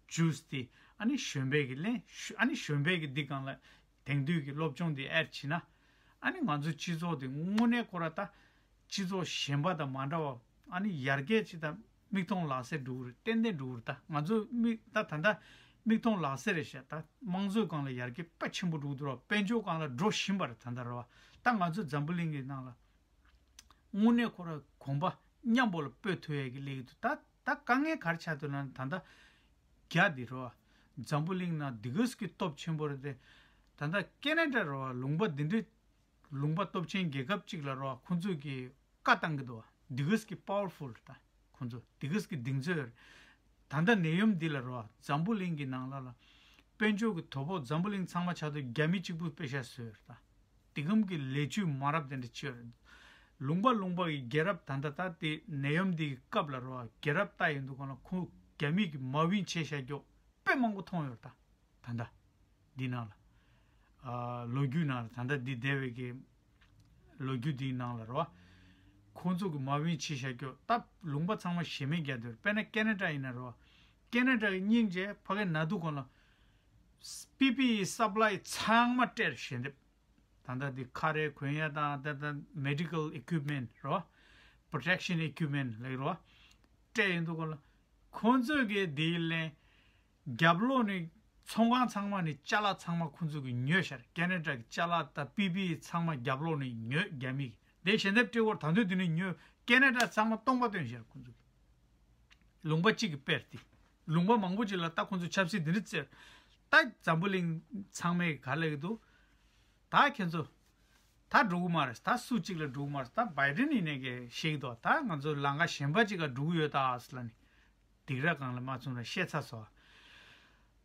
ཇུས་དེ་ཨ་ནི་གཞོན་པའི་གི་ལེན། ཨ་ནི་གཞོན་པའི་གི་འདི་སྒང་ལ་དེང་དུས་ཀྱི་སློབ་སྦྱོང་འདི་ཨེཌ་བྱས་ན། ཨ་ནི་ང་ཚོ་སྤྱི་ཚོགས་འདི་དངོས་གནས་ཁོ་ར་ད་སྤྱི་ཚོགས་གཞན་པ་དང་མ་འདྲ་བ། ཨ་ནི་ཡར་རྒྱས་ཅིག་དང་མིག་མཐོང་ལག་ཟེར་འགྲོ་གི་རེད། ཏན་ཏན་འགྲོ་གི་རེད། ད་ང་ཚོ་མིག་ད་ད་ལྟ་མིག་མཐོང་ལག་ཟེར་རེད་ཤག་ད་དམངས་གཙོའི་སྒང་ལ་ཡར་རྒྱས་དཔེ་ཆེན་པོ་འགྲོ་གི་འདུག་ར། དཔལ་འབྱོར་སྒང་ལ་འགྲོ་བཞིན་པ་རེད་ད་ལྟ་ར་བ། ད་ང་ཚོ་འཛམ་བུ་གླིང་གི་ནང་ལ་དངོས་གནས་ཁོ་ར་གོམ་པ་མཉམ་པོ་ལ་སྤོས་ཐུབ་ཡས་ཀྱི་སླེབས་ཀྱི་འདུག་ད་ད་དཀའ་ངལ་ག་རེ་ཆགས་འདུག་ལབ་ན། ད་ལྟ་རྒྱ་འདི་རོ། འཛམ་བུ་གླིང་ནང་འདི་གས་ཀྱི་སྟོབས་ཆེན་པོ་རེད་དེ། ད་ལྟ་ཁེ་ན་ཌ་རོ། ལུང་པ་འདི་འདྲའི་ལུང་པ་སྟོབས་ཆེན་རྒྱལ་ཁབ་ཅིག་ལ་རོ། ཁོང་ཚོས་ཀྱི་བཀའ་བཏང་གི་འདུག་འདི་གས་ཀྱི་པ་ཝར་ཕུལ་ད། ཁོང་ཚོ་འདི་གས་ཀྱི་གདེང་ཚོད། ད་ལྟ་ནད་ཡམས་འདི་ལ་རོ། འཛམ་བུ་གླིང་གི་ནང་ལ་ལ་དཔལ་འབྱོར་གྱི་དོ་ཕོག་འཛམ་བུ་གླིང་ཚང་མ་ཆགས་དུས་རྒྱ་མི་གཅིག་པུ་པེ་ཤ་བཟོས་རེད་ད། དེ་གམ་གྱི་ལས་ཇུས་མ་རབས་དེ་འདྲ་བྱས་རེད། ལུང་པ་ལུང་པ་གི་རྒྱལ་རབས་ད་ལྟ་ད་དེ་ནད་ཡམས་འདི་གི་སྐབས་ལ་རོ། རྒྱལ་རབས་ལྟ་ཡོང་དུས་གང་ལ་ཁོ་རྒྱ་མི་གི་མ་བིན་བྱས་བཞག་རྒྱུ་དཔེ་མང་པོ་མཐོང་ཡོད་རེད་ད། ད་ལྟ་འདི་ནང་ལ། ཨ་ལོ་རྒྱུས་ནང་ལ། ད་ལྟ་འདི་འདས་པའི་གི་ལོ་རྒྱུས་འདིའི་ནང་ལ་རོ། ཁོང་ཚོ་གི་མ་བིན་བྱས་བཞག་རྒྱུ་ད་ལུང་པ་ཚང་མ་ཞེ་མེར་རྒྱག་དུས། དཔེར་ན་ཁེ་ན་ཌ་ཡིན་ན་རོ། ཁེ་ན་ཌ་གི་སྙིང་རྗེ་ཕ་གི་ན་དུས་གང་ལ་པི་པི་ཨི་སབ་ལའི་ཚང་མ་སྤྲད་ཞལ་འདེབས། ད་ལྟ་འདི་ཁ་རས་གོན་ཡ་དང་། ད་ལྟ་མེ་ཌི་ཀལ་ཨི་ཀུབ་མེན་ཊི་རོ། པོ་རོ་ཊེག་ཤན་ཨི་ཀུབ་མེན་ཊི་ལབ་རོ། སྤྲད་ཡོང་དུས་གང་ལ་ཁོང་ཚོས་གི་དེའི་ལན། རྒྱབ་ལོགས་ནས་ཚོང་ཁང་ཚང་མ་ནས་ཅ་ལག་ཚང་མ་ཁོང་ཚོས་གི་ཉོས་ཤར། ཁེ་ན་ཌ་གི་ཅ་ལག་དང་པི་པི་ཨི་ཚང་མ་རྒྱབ་ལོགས་ནས་ཉོས་རྒྱ་མི་གི། དེ་ཞལ་འདེབས་སྤྲད་སྐོར་ད་དུང་དེ་ནས་ཉོས། ཁེ་ན་ཌ་ཚང་མ་སྟོང་པ་བཏོན་ཤར་ཁོང་ཚོས་གི། ལུང་པ་གཅིག་གི་དཔེར་དེ། ལུང་པ་མང་པོ་ཅིག་ལ་ད་ཁོང་ཚོས་ཆབ་སྲིད་འདི་འདྲ་བཙལ། ད་འཛམ་བུ་གླིང་ཚང་མས་ག་ལབ་ཀྱི་འདུག་ད་ཁྱེད་ཚོ་ད་འགྲོ་གི་མ་རེད། ད་སུ་གཅིག་ལ་འགྲོ་གི་མ་རེད། ད་བྷའི་ཌེན་ཡིན་ནས་གི་བཤད་ཀྱི་འདུག་ད་ང་ཚོ་ལམ་ཁ་གཞན་པ་ཅིག་ལ་འགྲོ་གི་ཡོད་ད་ཟེར་ལབ་ནས། སྡིགས་ར་སྒང་ལ་མ་ཚུགས་ན་བཤད་ཚར་སོང་།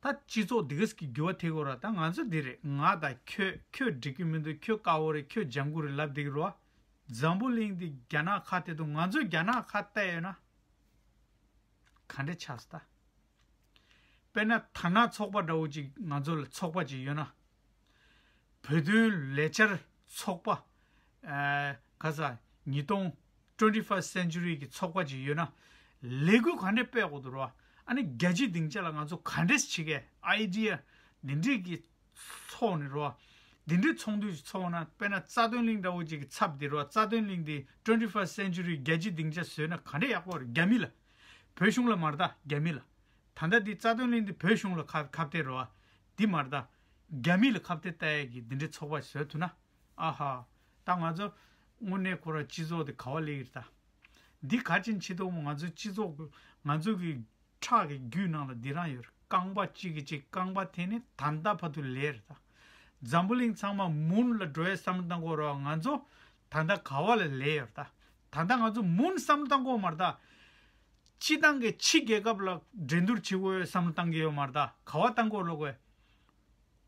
ད་སྤྱི་ཚོགས་འདི་གས་ཀྱི་འགྱུར་བ་ཐེབས་ཀྱི་ཡོད་རེད། ད་ང་ཚོ་འདི་རེད། ང་དང་ཁྱོད། ཁྱོད་འགྲིག་གི་མི་འདུག་ཁྱོད་དཀར་པོ་རེད། ཁྱོད་ལྗང་གུ་རེད་ལབ་བསྡད་ཀྱི་རེད་བ། འཛམ་བུ་གླིང་འདི་རྒྱ་ནག་ཁ་གཏད་དུས་ང་ཚོས་རྒྱ་ནག་ཁ་གཏད་ཡོད་ན། ག་འདྲ་ཆགས་སོང་ད། དཔེར་ན་དར་ནག་ཚོགས་པ་འདྲ་བོ་ཅིག་ང་ཚོ་ལ་ཚོགས་པ་ཅིག་ཡོད་ན། བོད་དོན་ལས་འཆར་ཚོགས་པ། ཨ་ག་ས་ཉིས་སྟོང་། ཊུ་ཝེན་ཊི་ཕར་སི་ཊི་སེན་ཅུ་རི་གི་ཚོགས་པ་ཅིག་ཡོད་ན། ལས་འགུལ་ག་འདྲས་སྤེལ་དགོས་འདུག་རོ། ཨ་ནི་རྒྱལ་སྤྱིའི་སྡིངས་ཆ་ལ་ང་ཚོ་ག་འདྲས་བྱེད་ཀྱི། ཨའི་ཌི་ཡ་འདི་འདྲས་ཀྱི་ཚོགས་ནས་རོ། འདི་འདྲའི་ཚོགས་འདུ་ཞིག་ཚོགས་ན། དཔེར་ན་རྩ་དོན་གླིང་འདྲ་བོ་ཅིག་གི་ཚབ་འདི་རོ། རྩ་དོན་གླིང་འདི་ཊུ་ཝེན་ཊི་ཕར་སི་ཊི་སེན་ཅུ་རི་རྒྱལ་སྤྱིའི་སྡིངས་ཆ་བཟོས་ན་ག་འདྲ་ཡག་པོ་རེད། རྒྱ་མི་ལ། བོད་གཞུང་ལ་མ་རེད་ད། རྒྱ་མི་ལ། ད་ལྟ་འདི་རྩ་དོན་གླིང་འདི་བོད་གཞུང་ལ་ཁ་ཁ་གཏད་རོ། འདི་མ་རེད་ད། རྒྱ་མི་ལ་ཁ་གཏད་ལྟ་ཡས་ཀྱི་འདི་འདྲའི་ཚོགས་པ་བཟོས་ཐུབ་ན། ཨ་ཧ། ད་ང་ཚོ་དངོས་གནས་ཁོ་ར་སྤྱི་ཚོགས་འདི་ག་བ་སླེབས་ཀྱི་རེད་ད། འདི་ག་ཅིན་ཆེ་ཐོག་མོ་ང་ཚོའི་སྤྱི་ཚོགས་ཀྱི། ང་ཚོ་གི་ཁྲག་གི་རྒྱུད་ནང་ལ་འདི་རང་ཡོད་རེད། རྐང་པ་གཅིག་གིས་གཅིག་རྐང་པ་འཐེན་ནས་ད་ལྟ་བར་དུ་ལས་རེད་ད། འཛམ་བུ་གླིང་ཚང་མ་མུན་ལ་འགྲོ་ཡའི་བསམ་བློ་བཏང་གི་ཡོད་རེད་བ། ང་ཚོ་ད་ལྟ་ག་བ་ལ་ལས་ཡོད་རེད་ད། ད་ལྟ་ང་ཚོ་མུན་བསམ་བློ་བཏང་གི་ཡོད་མ་རེད་ད། སྤྱི་བཏང་གི་ཕྱི་རྒྱལ་ཁབ་ལ་འགྲན་བསྡུར་བྱེད་དགོས་བསམ་བློ་བཏང་གི་ཡོད་མ་རེད་ད། ག་བ་བཏང་གི་ཡོད་ལབ་དགོས།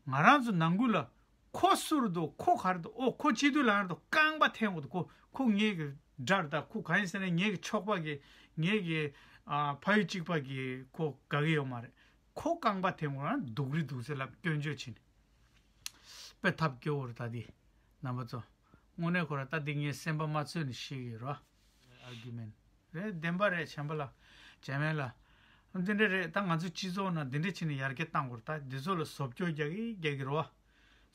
ང་རང་ཚོ་ནང་ཁུལ་ལ། ཁོ་སུ་རེད་འདུག་ཁོ་ག་རེ་འདུག་ཨོ་ཁོ་སྤྱི་འཐུས་ལངས་རེད་འདུག་རྐང་པ་འཐེན་དགོས་འདུག་ཁོ་ཁོ་ངེད་ཀྱི་དགྲ་རེད་ད། ཁོ་གང་ཡིན་ཟེར་ན་ངེད་ཀྱི་ཕྱོགས་པ་གི། ངེད་ཀྱི་ཨ་ཕ་ཡུལ་གཅིག་པ་གི་ཁོ་དགའ་གི་ཡོད་མ་རེད། ཁོ་རྐང་པ་འཐེན་དགོས་ན་སྡུག་རེད་འདུག་ཟེར་ལབ་སྐྱོན་བརྗོད་བྱས་ནས། དཔེ་ཐབས་སྐྱོ་བོ་རེད་ད་འདི། རྣམ་པ་ཚོ། དངོས་གནས་ཁོ་ར་ད་འདི་ངས་སེམས་པ་མ་ཚོས་ནས་བཤད་ཀྱི་ཡོད་རེད། ཨར་གུ་མེན་ཊི་རེད། བདེན་པ་རེད། བྱམས་པ་ལགས། བྱམས་པ་ལགས། འདི་འདྲ་རེད། ད་ང་ཚོ་སྤྱི་ཚོགས་ནང་འདི་འདྲ་བྱས་ནས་ཡར་རྒྱས་བཏང་དགོས་རེད། ད་འདི་ཚོ་ལ་བཟོ་བཅོས་རྒྱག་གི་རྒྱག་གི་རེད་བ།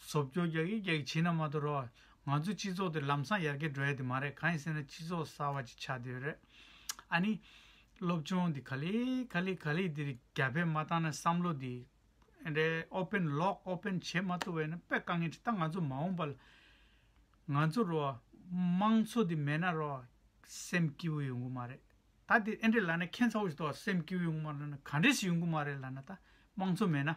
བཟོ་བཅོས་རྒྱག་གི་རྒྱག་གི་བྱས་ན་མ་གཏོགས་རེད་བ། ང་ཚོ་སྤྱི་ཚོགས་དེ་ལམ་སང་ཡར་རྒྱས་འགྲོ་ཡ་དེ་མ་རེད། གང་ཡིན་ཟེར་ན་སྤྱི་ཚོགས་གསར་བ་ཅིག་ཆགས་བསྡད་ཡོད་རེད། ཨ་ནི། སློབ་སྦྱོང་འདི་ག་ལེ་ག་ལེ་ག་ལེ་འདིར་རྒྱབ་འཕེན་མ་བཏང་ན། བསམ་བློ་འདི་འདྲའི་ཨོ་པན་ལོག་ཨོ་པན་བྱེད་མ་ཐུབ་པ་ཡིན་ན་དཔེ་དཀའ་ངལ་འདྲ། ད་ང་ཚོ་མ་འོངས་པ་ལ་ང་ཚོ་རོ་དམངས་གཙོ་འདི་མེད་ན་རོ་སེམས་སྐྱིད་པོ་ཡོང་གི་མ་རེད། ད་འདི་ཨེ་འདྲ་ལབ་ན་ཁྱད་མཚར་པོ་ཞིག་འདུག་སེམས་སྐྱིད་པོ་ཡོང་གི་མ་རེད་ལབ་ན་ག་འདྲས་སེ་ཡོང་གི་མ་རེད་ལབ་ན། ད་དམངས་གཙོ་མེད་ན་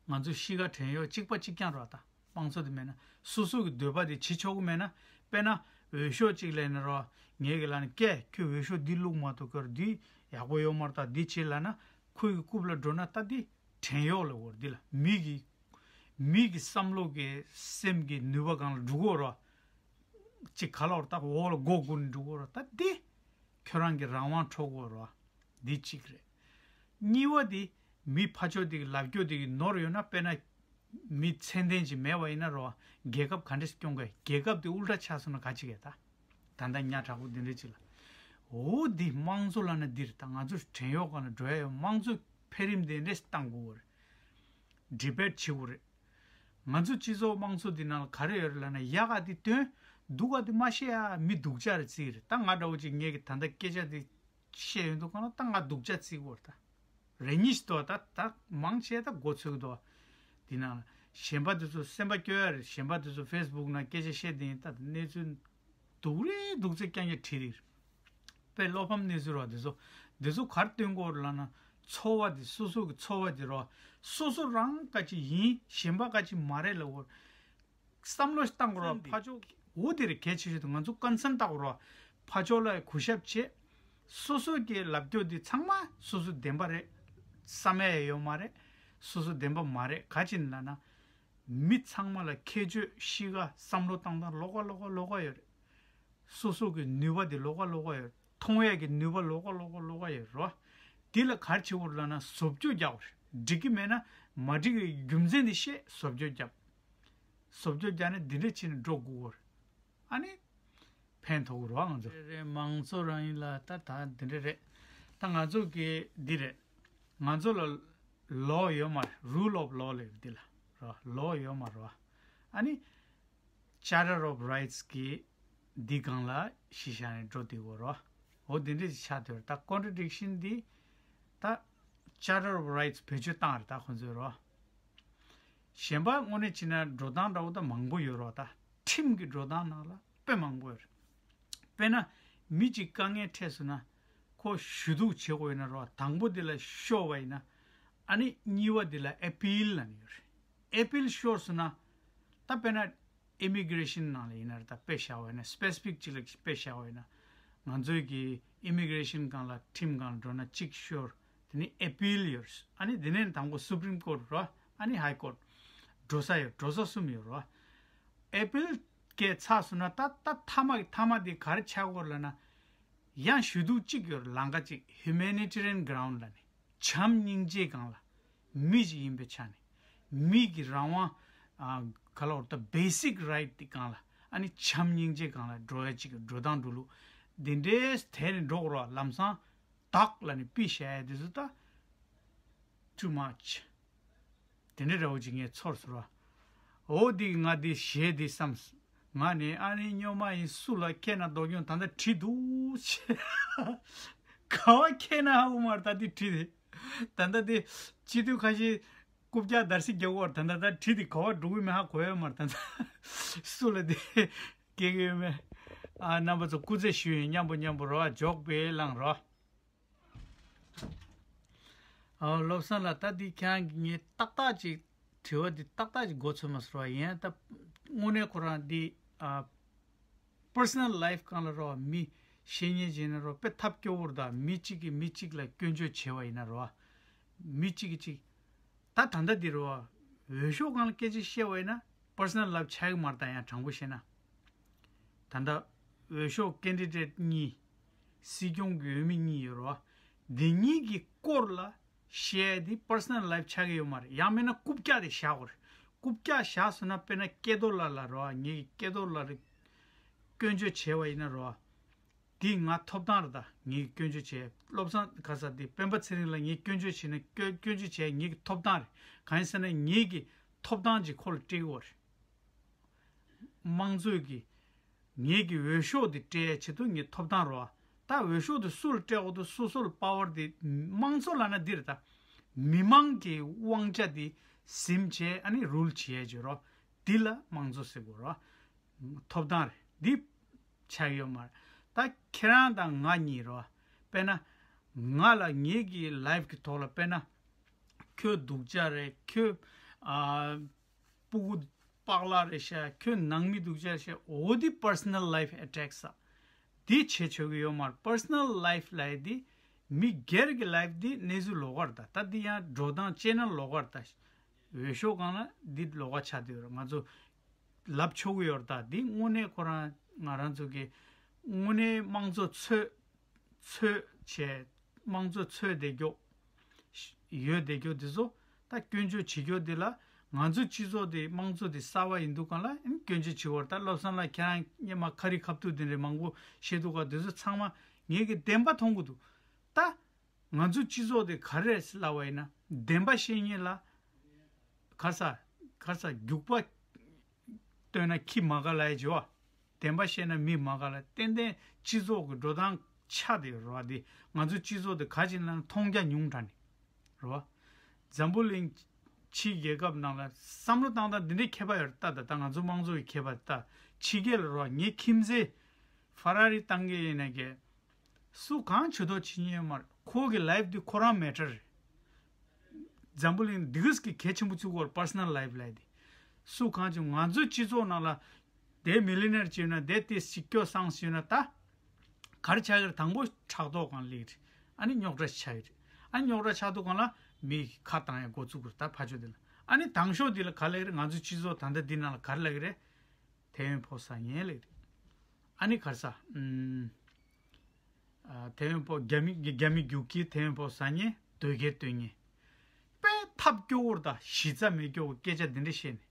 ང་ཚོ་གཤིས་ཀ་བྲན་གཡོག་གཅིག་པ་གཅིག་རྐྱང་རོ། ད་དམངས་གཙོ་དེ་མེད་ན་སོ་སོ་གི་འདོད་པ་དེ་བྱེད་ཆོག་གི་མེད་ན། དཔེར་ན་འོས་ཤོག་གཅིག་ལེན་ན་རོ། ངས་གི་ལབ་ན་ཀྱེ་ཁྱོད་འོས་ཤོག་འདི་བླུགས་མ་ཐུབ་ཀྱི་རོ། འདི་ཡག་པོ་ཡོད་མ་རེད། ད་འདི་བྱེད་ལབ་ན་ཁོའི་གི་རྐུབ་ལ་འགྲོ་ན་ད་འདི་བྲན་གཡོག་ལ་འོར། འདི་ལ་མི་གི་མི་གི་བསམ་བློ་གི་སེམས་ཀྱི་ནུས་པ་སྒང་ལ་འགྲོ་གོ་རོ། གཅིག་ག་ལ་འོར། ད་འོག་ལ་མགོ་སྒུར་ནས་འགྲོ་གོ་རོ། ད་འདི་ཁྱོད་རང་གི་རང་དབང་འཕྲོག་གོ་རོ། འདི་གཅིག་རེད། གཉིས་པ་དེ་མི་ཕར་ཕྱོགས་དེ་གི་ལབ་རྒྱུ་དེ་གི་ནོར་ཡོད་ན། དཔེར་ན་མི་ཚད་ལྡན་ཅིག་མེད་པ་ཡིན་ན་རོ། རྒྱལ་ཁབ་ག་འདྲས་སྐྱོང་གི། རྒྱལ་ཁབ་དེ་ཨུལ་ཊ་ཆགས་སོང་ན་ག་ཅིག་གས། ད་ད་ལྟ་ཉག་ཕྲ་པོ་འདི་འདྲས་ཅིག་ལ། འོ་འདི་དམངས་གཙོ་ལབ་ན་འདི་རེད། ད་ང་ཚོ་བྲན་གཡོག་སྒང་ལ་འགྲོ་ཡ་ཡོད། དམངས་གཙོ་འཕེལ་རིམ་དེ་འདྲས་བཏང་དགོས་རེད། ཌི་བེཊ་བྱེད་དགོས་རེད། ང་ཚོ་སྤྱི་ཚོགས་དམངས་གཙོ་འདི་ནང་ལ་ག་རེ་ཡོད་རེད་ལབ་ན། ཡག་ག་དེ་སྟོན། སྡུག་ག་དེ་མ་བཤད་ཡ། མི་སྡུག་ཅག་རེད་བརྩི་གི་རེད། ད་ང་འདྲ་བོ་ཅིག་ངས་གི་ད་ལྟ་སྐད་ཆ་དེ་བཤད་ཡོང་དུས་སྒང་ལ་ད་ང་སྡུག་ཅག་བརྩི་གི་ཡོད་རེད། ད་རེ་གཉིས་ཤིག་འདུག་ད་ད་མང་ཆེ་ད་མགོ་ཚོས་གི་འདུག་དེ་ནང་ལ་གཞན་པ་དེ་ཚོ་སེམས་པ་སྐྱོ་ཡ་རེད། གཞན་པ་དེ་ཚོ་ཕེ་སི་བུག་ནང་སྐད་ཆ་བཤད་དེ་ཡིན། ད་གནས་ཚུལ་སྡུག་རེད་སྡུག་ཚད་རྐྱང་རྐྱང་བྲིས་རེད། དཔེ་བློ་ཕམ་གནས་ཚུལ་རོ། འདི་ཚོ་འདི་ཚོ་ག་རེ་སྟོན་གོ་རེད་ལབ་ན། ཚོར་བ་འདི་སོ་སོ་གི་ཚོར་བ་འདི་རོ། སོ་སོ་རང་ག་ཅིག་ཡིན། གཞན་པ་ག་ཅིག་མ་རེད་ལབ་གོ། བསམ་བློ་ཞིག་བཏང་གོ་རོ། ཕར་ཕྱོགས་འོ་དེ་རེད་གལ་ཆེ་ཤོས་དེ། ང་ཚོ་ཀོན་སན་བཏང་གོ་རོ། ཕར་ཕྱོགས་ལ་གུས་ཞབས་བྱེད། སོ་སོ་གི་ལབ་རྒྱུ་འདི་ཚང་མ་སོ་སོ་བདེན་པ་རེད། བསམ་ཡ་ཡོད་མ་རེད། སོ་སོ་བདེན་པ་མ་རེད། ག་ཅིག་ལབ་ན། མི་ཚང་མ་ལ་ཁྱད་ཆོས་གཤིས་ཀ་བསམ་བློ་བཏང་སྟངས་ལོགས་ཀ་ལོགས་ཀ་ལོགས་ཀ་ཡོད་རེད། སོ་སོ་གི་ནུས་པ་དེ་ལོགས་ཀ་ལོགས་ཀ་ཡོད། མཐོང་ཡས་ཀྱི་ནུས་པ་ལོགས་ཀ་ལོགས་ཀ་ལོགས་ཀ་ཡོད་རོ། དེ་ལ་ག་རེ་བྱེད་དགོས་རེད་ལབ་ན། བཟོ་བཅོས་རྒྱག་དགོས་རེད། འགྲིག་གི་མེད་ན་མ་འགྲིག་གི་རྒྱུ་མཚན་དེ་ཤེས། བཟོ་བཅོས་རྒྱབ། བཟོ་བཅོས་རྒྱག་ནས་འདི་འདྲ་བྱས་ནས་འགྲོ་དགོས་རེད། ཨ་ནི་ཕན་ཐོགས་རོ་ང་ཚོ། རེད་རེད། མང་གཙོ་རང་ཡིན་ལ་ད་ད་འདི་འདྲ་རེད། ད་ང་ཚོ་གི་འདི་རེད། ང་ཚོ་ལ་ལོ་ཡོད་མ་རེད། རུལ་ཨོཕ་ལོ་ལབ་འདི་ལ་རོ། ལོ་ཡོད་མ་རོ། ཨ་ནི་Charter of Rights གི་འདི་སྒང་ལ་གཞི་བཞག་ནས་འགྲོ་བསྡད་ཡོད་རོ། འོ་འདི་འདྲ་ཞིག་ཆགས་བསྡད་ཡོད་རེད། ད་ཀོན་ཊྲ་ཌིག་ཤན་འདི་ད་Charter of Rights བེད་སྤྱོད་བཏང་རེད་ད་ཁོང་ཚོས་རོ། གཞན་པ་དངོས་གནས་བྱས་ན་འགྲོ་སྟངས་འདྲ་བོ་ད་མང་པོ་ཡོད་རོ། ད་ཁྲིམས་ཀྱི་འགྲོ་སྟངས་ནང་ལ་དཔེ་མང་པོ་ཡོད་རེད། དཔེར་ན་མི་གཅིག་དཀའ་ངལ་འཕྲད་སོང་ན་ཁོ་ཞུ་གཏུག་བྱེད་དགོས་ཡོད་ན་རོ། དང་པོ་འདི་ལ་ཤོར་བ་ཡིན་ན། ཨ་ནི་གཉིས་པ་འདི་ལ་ཨེ་པིལ་ལབ་ནས་ཡོད་རེད། ཨེ་པིལ་ཤོར་སོང་ན། ད་དཔེར་ན་ཨི་མི་གི་རེ་ཤན་ནང་ལ་ཡིན་ན་རེད། ད་དཔེ་བཞག་པ་ཡིན་ན། སི་པེ་སི་ཕིག་ཅིག་ལ་དཔེ་བཞག་པ་ཡིན་ན། ང་ཚོའི་གི་ཨི་མི་གི་རེ་ཤན་སྒང་ལ་ཁྲིམས་སྒང་ལ་འགྲོ་ན་གཅིག་ཤོར། དེ་ནི་ཨེ་པིལ་ཡོད། ཨ་ནི་དེ་ནས་དང་པོ་སུ་པི་རིམ་ཀོར་རོ། ཨ་ནི་ཧའི་ཀོར། འགྲོ་ས་ཡོད། འགྲོ་ས་གསུམ་ཡོད་རོ། ཨེ་པིལ་སྐད་ཚར་སོང་ན། ད་ད་མཐའ་མ་གི་མཐའ་མ་དེ་ག་རེ་ཆགས་ཀྱི་ཡོད་རེད་ལབ་ན། ཡང་ཞུ་གཏུག་གཅིག་ཡོད་རེད། ལམ་ཁ་གཅིག་ཧིའུ་མེ་ནི་ཊི་རི་ཡན་གྷི་རའུན་ཌི་ལབ་ནས། བྱམས་སྙིང་རྗེ་སྒང་ལ། མི་ཞིག་ཡིན་པའི་ཆ་ནས། མི་གི་རང་དབང་། ཨ། ག་ལ་བར་ད་བེ་སིག་རའིཊ་དེ་སྒང་ལ། ཨ་ནི་བྱམས་སྙིང་རྗེ་སྒང་ལ་འགྲོ་ཡ་གཅིག་གི་འགྲོ་སྟངས་འགྲོ་ལུགས་འདི་འདྲའི་དེད་ནས་འགྲོ་དགོས་རོ། ལམ་སང་དག་ལབ་ནས་པི་བཤད་ཡ་དེ་ཚོ་ད་too much། དེ་འདྲའི་འདྲ་བོ་ཅིག་ངས་ཚོར་སོང་ར། འོ་འདི་ང་འདི་གཞས་འདི་བསམས། ང་ནི་ཨ་ནི་སྨྱོན་མ་ཡིན། སུ་ལ་ཁྱེད་ན་སྡུག་གྱོང་ད་ལྟ་བྲིས་འདུག་ཅེས། ག་བ་ཁྱེད་ན་ཧ་གོ་མ་རེད། ད་འདི་བྲིས་ཏེ། ད་ལྟ་འདི་སྤྱི་འཐུས་ཁ་ཤས་རྐུབ་བཀྱག་བརྡར་ཤ་རྒྱག་གི་ཡོད་རེད། ད་ལྟ་ད་བྲིས་ཏེ་ག་བ་འགྲོ་གི་མེད་ཧ་གོ་ཡོད་མ་རེད། ད་ལྟ་སུ་ལ་འདི་སྐྱེ་གི་ཡོད་མེད། ཨ། རྣམ་པ་ཚོ་སྐུ་རྩེད་ཞུ་ཡིན། མཉམ་པོ་མཉམ་པོ་རོ། འཇོག་པའི་བླངས་རོ། ཨ། བློ་བཟང་ལགས། ད་འདི་ཁྱེད་རང་གིས་ངས་ཏག་ཏག་ཅིག་དྲི་བ་འདི་ཏག་ཏག་ཅིག་མགོ་ཚོས་མ་སོང་བ་ཡིན། ད་དངོས་གནས་ཁོ་རང་འདི། ཨ། པར་སོ་ནལ་ལའིཕ་སྒང་ལ་རོ། མི་བཤེས་གཉེན་བྱས་ན་རོ། དཔེ་ཐབས་སྐྱོ་བོ་རེད། ད་མི་གཅིག་གིས་མི་གཅིག་ལ་སྐྱོན་བརྗོད་བྱས་པ་ཡིན་ན་རོ། མི་གཅིག་གིས་གཅིག་ད་ད་ལྟ་འདི་རོ། འོས་ཤོག་སྒང་ལ་སྐད་ཆ་བཤད་པ་ཡིན་ན་པར་སོ་ནལ་ལའིཕ་ཆགས་ཀྱི་མ་རེད། ད་ཡང་དྲང་པོ་བཤད་ན། ད་ལྟ་འོས་ཤོག་ཀེན་ཌི་ཌེ་ཊི་གཉིས། སྲིད་སྐྱོང་གི་འོས་མི་གཉིས་ཡོད་རོ། འདི་གཉིས་ཀྱི་སྐོར་ལ་བཤད་ཡ་འདི་པར་སོ་ནལ་ལའིཕ་ཆགས་ཀྱི་ཡོད་མ་རེད། ཡང་མིན་ན་རྐུབ་བཀྱག་དེ་བཞག་དགོས་རེད། རྐུབ་བཀྱག་བཞག་སོང་ན། དཔེར་ན་སྐལ་རྡོར་ལགས་ལ་རོ། ངེད་ཀྱིས་སྐལ་རྡོར་ལགས་ལ་སྐྱོན་བརྗོད་བྱས་པ་ཡིན་ན་རོ། འདི་ང་ཐོབ་ཐང་རེད། ད་ངེད་ཀྱིས་སྐྱོན་བརྗོད་བྱས། བློ་བཟང་ག་ས་འདི་སྤེན་པ་ཚེ་རིང་ལ་ངས་སྐྱོན་བརྗོད་བྱས་ན། སྐྱོན་སྐྱོན་བརྗོད་བྱས་ངེད་ཀྱི་ཐོབ་ཐང་རེད། གང་ཡིན་ཟེར་ན་ངེད་ཀྱི་ཐོབ་ཐང་ཅིག་ཁོ་ལ་སྤྲད་ཀྱི་ཡོད་རེད། དམངས་གཙོའི་གི་ངེད་ཀྱི་འོས་ཤོག་འདི་སྤྲད་ཡའི་ཆེད་དུ་ངའི་ཐོབ་ཐང་རོ། ད་འོས་ཤོག་དེ་སུ་ལ་སྤྲད་དགོས་འདུག་སོ་སོ་ལ་པ་ཝར་དེ། དམངས་གཙོ་ལབ་ན་འདི་རེད་ད། མི་མང་གི་དབང་ཆ་དེ་ཟིན་བྱས་ཨ་ནི་རུལ་བྱས་བྱས་རོ། འདི་ལ་དམངས་གཙོ་ཟེར་དགོས་རོ། ཐོབ་ཐང་རེད། འདི་ཆགས་ཡོད་མ་རེད། ད་ཁྱེད་རང་དང་ང་གཉིས་རོ། དཔེར་ན། ང་ལ་ངེད་ཀྱི་ལའིབ་གི་ཐོག་ལ་དཔེར་ན། ཁྱོད་སྡུག་ཅག་རེད། ཁྱོད། ཨ། སྤུ་གུ་པགས་ལ་རེད་ཤག་ཁྱོད་ནང་མི་སྡུག་ཅག་རེད་ཤག་འོ་འདི་personal life attacks་ཨ། འདི་བྱེད་ཆོག་གི་ཡོད་མ་རེད། personal life་ལབ་ཡ་འདི། མི་སྒེར་གྱི་ལའིབ་འདི་གནས་ཚུལ་ལོགས་ཀ་རེད་ད། ད་འདི་ཡང་འགྲོ་སྟངས་སྤྱད་ན་ལོགས་ཀ་རེད་ད། འོས་ཤོག་སྒང་ལ་འདི་ལོགས་ཀ་ཆགས་བསྡད་ཡོད་རེད། ང་ཚོ་ལབ་ཆོག་གི་ཡོད་རེད་ད། འདི་དངོས་གནས་ཁོ་རང་ང་རང་ཚོ་གི་དངོས་གནས་དམངས་གཙོ་འཚོལ། འཚོལ་བྱས། དམངས་གཙོ་འཚོལ་བསྡད་རྒྱུ། ཡོད་བསྡད་རྒྱུ་དེ་ཚོ་ད་སྐྱོན་བརྗོད་བྱེད་རྒྱུ་དེ་ལ། ང་ཚོ་སྤྱི་ཚོགས་དེ་དམངས་གཙོ་དེ་གསར་པ་ཡིན་དུས་སྒང་ལ་ཨིན་སྐྱོན་བརྗོད་བྱེད་དགོས་རེད་ད། བློ་བཟང་ལགས་ཁྱེད་རང་སྔོན་མ་ཁ་རི་ཁ་ཐུག་དེ་འདྲ་མང་པོ་བཤད་དུས་སྒང་དེ་ཚོ་ཚང་མ་ངེད་ཀྱིས་བདེན་པ་མཐོང་གི་འདུག་ད་ང་ཚོ་སྤྱི་ཚོགས་དེ་ག་རེ་རེད་ལབ་པ་ཡིན་ན། བདེན་པ་བཤད་མཁན་ལ་ག་ས་ག་ས་རྒྱུག་པ་བཏོན་ན་ཁྱི་མ་དགའ་ལབ་ཡ་ཅིག་ཡོད་པ། བདེན་པ་བཤད་ན་མི་མ་དགའ་ལབ། ཏན་ཏན་སྤྱི་ཚོགས་ཀྱི་འགྲོ་སྟངས་ཆགས་བསྡད་ཡོད་རེད་པ། དེ་ང་ཚོ་སྤྱི་ཚོགས་དེ་ག་ཅིག་ལབ་ན་མཐོང་རྒྱ་ཉུང་དྲགས་ནས་རེད་པ། འཛམ་བུ་གླིང་ཕྱིའི་རྒྱལ་ཁབ་ནང་ལ་བསམ་བློ་བཏང་སྟངས་འདི་འདྲའི་ཁྱད་པར་ཡོད་རེད་ད། ད་ད་ང་ཚོ་དམངས་གཙོ་གི་ཁྱད་པར་ད། ཕྱི་རྒྱལ་ལ་རེད་པ། ངའི་ཁྱིམ་མཚེས་ཧྥ་ར་རི་བཏང་མཁན་ཡིན་ན་གི། སུ་གང་ཇུས་གཏོགས་བྱེད་མཁན་ཡོད་མ་རེད། ཁོ་གི་ལའིབ་འདི་ཁོ་རང་མེ་ཊར་རེད། འཛམ་བུ་གླིང་འདི་ག་ཙམ་གྱི་གལ་ཆེན་པོ་བརྩི་གི་ཡོད་རེད། personal life་ལབ་ཡ་དེ། སུ་གང་ཅི་ང་ཚོའི་སྤྱི་ཚོགས་ནང་ལ་དེ་མི་ལི་ནེར་ཅིག་ཡོད་ན། དེ་དེ་ཞིག་སྐྱོ་སངས་ཤིག་ཡོད་ན། ད་ག་རེ་ཆགས་ཀྱི་རེད། དང་པོ་ཕྲག་དོག་སྒང་སླེབས་ཀྱི་རེད། ཨ་ནི་རྙོག་དྲ་ཆགས་ཀྱི་རེད། ཨ་ནི་རྙོག་དྲ་ཆགས་དུས་སྒང་ལ་མི་ཁ་བཏང་ཡ་འགོ་བཙུགས་ཀྱི་རེད། ད་ཕར་ཕྱོགས་དེ་ལ། ཨ་ནི་དང་ཤོག་འདི་ལ་ག་རེ་ལབ་ཀྱི་རེད། ང་ཚོའི་སྤྱི་ཚོགས་ད་ལྟ་འདི་ནང་ལ་ག་རེ་ལབ་ཀྱི་རེད། ཐེ་ཝན་ཕོ་ཟ་མཁན་ལབ་ཀྱི་རེད། ཨ་ནི་ག་རེ་ཟ། ཨུམ། ཨ། ཐེ་ཝན་ཕོ་རྒྱ་མི་རྒྱ་མི་རྒྱུག་ཁྱི། ཐེ་ཝན་ཕོ་ཟ་མཁན། དོལ་རྒྱལ་བསྟེན་མཁན། དཔེ་ཐབས་སྐྱོ་བོ་རེད་ད། གཞི་རྩ་མེད་སྐྱོ་བོ་སྐད་ཆ་འདི་འདྲ་བཤད་ནས།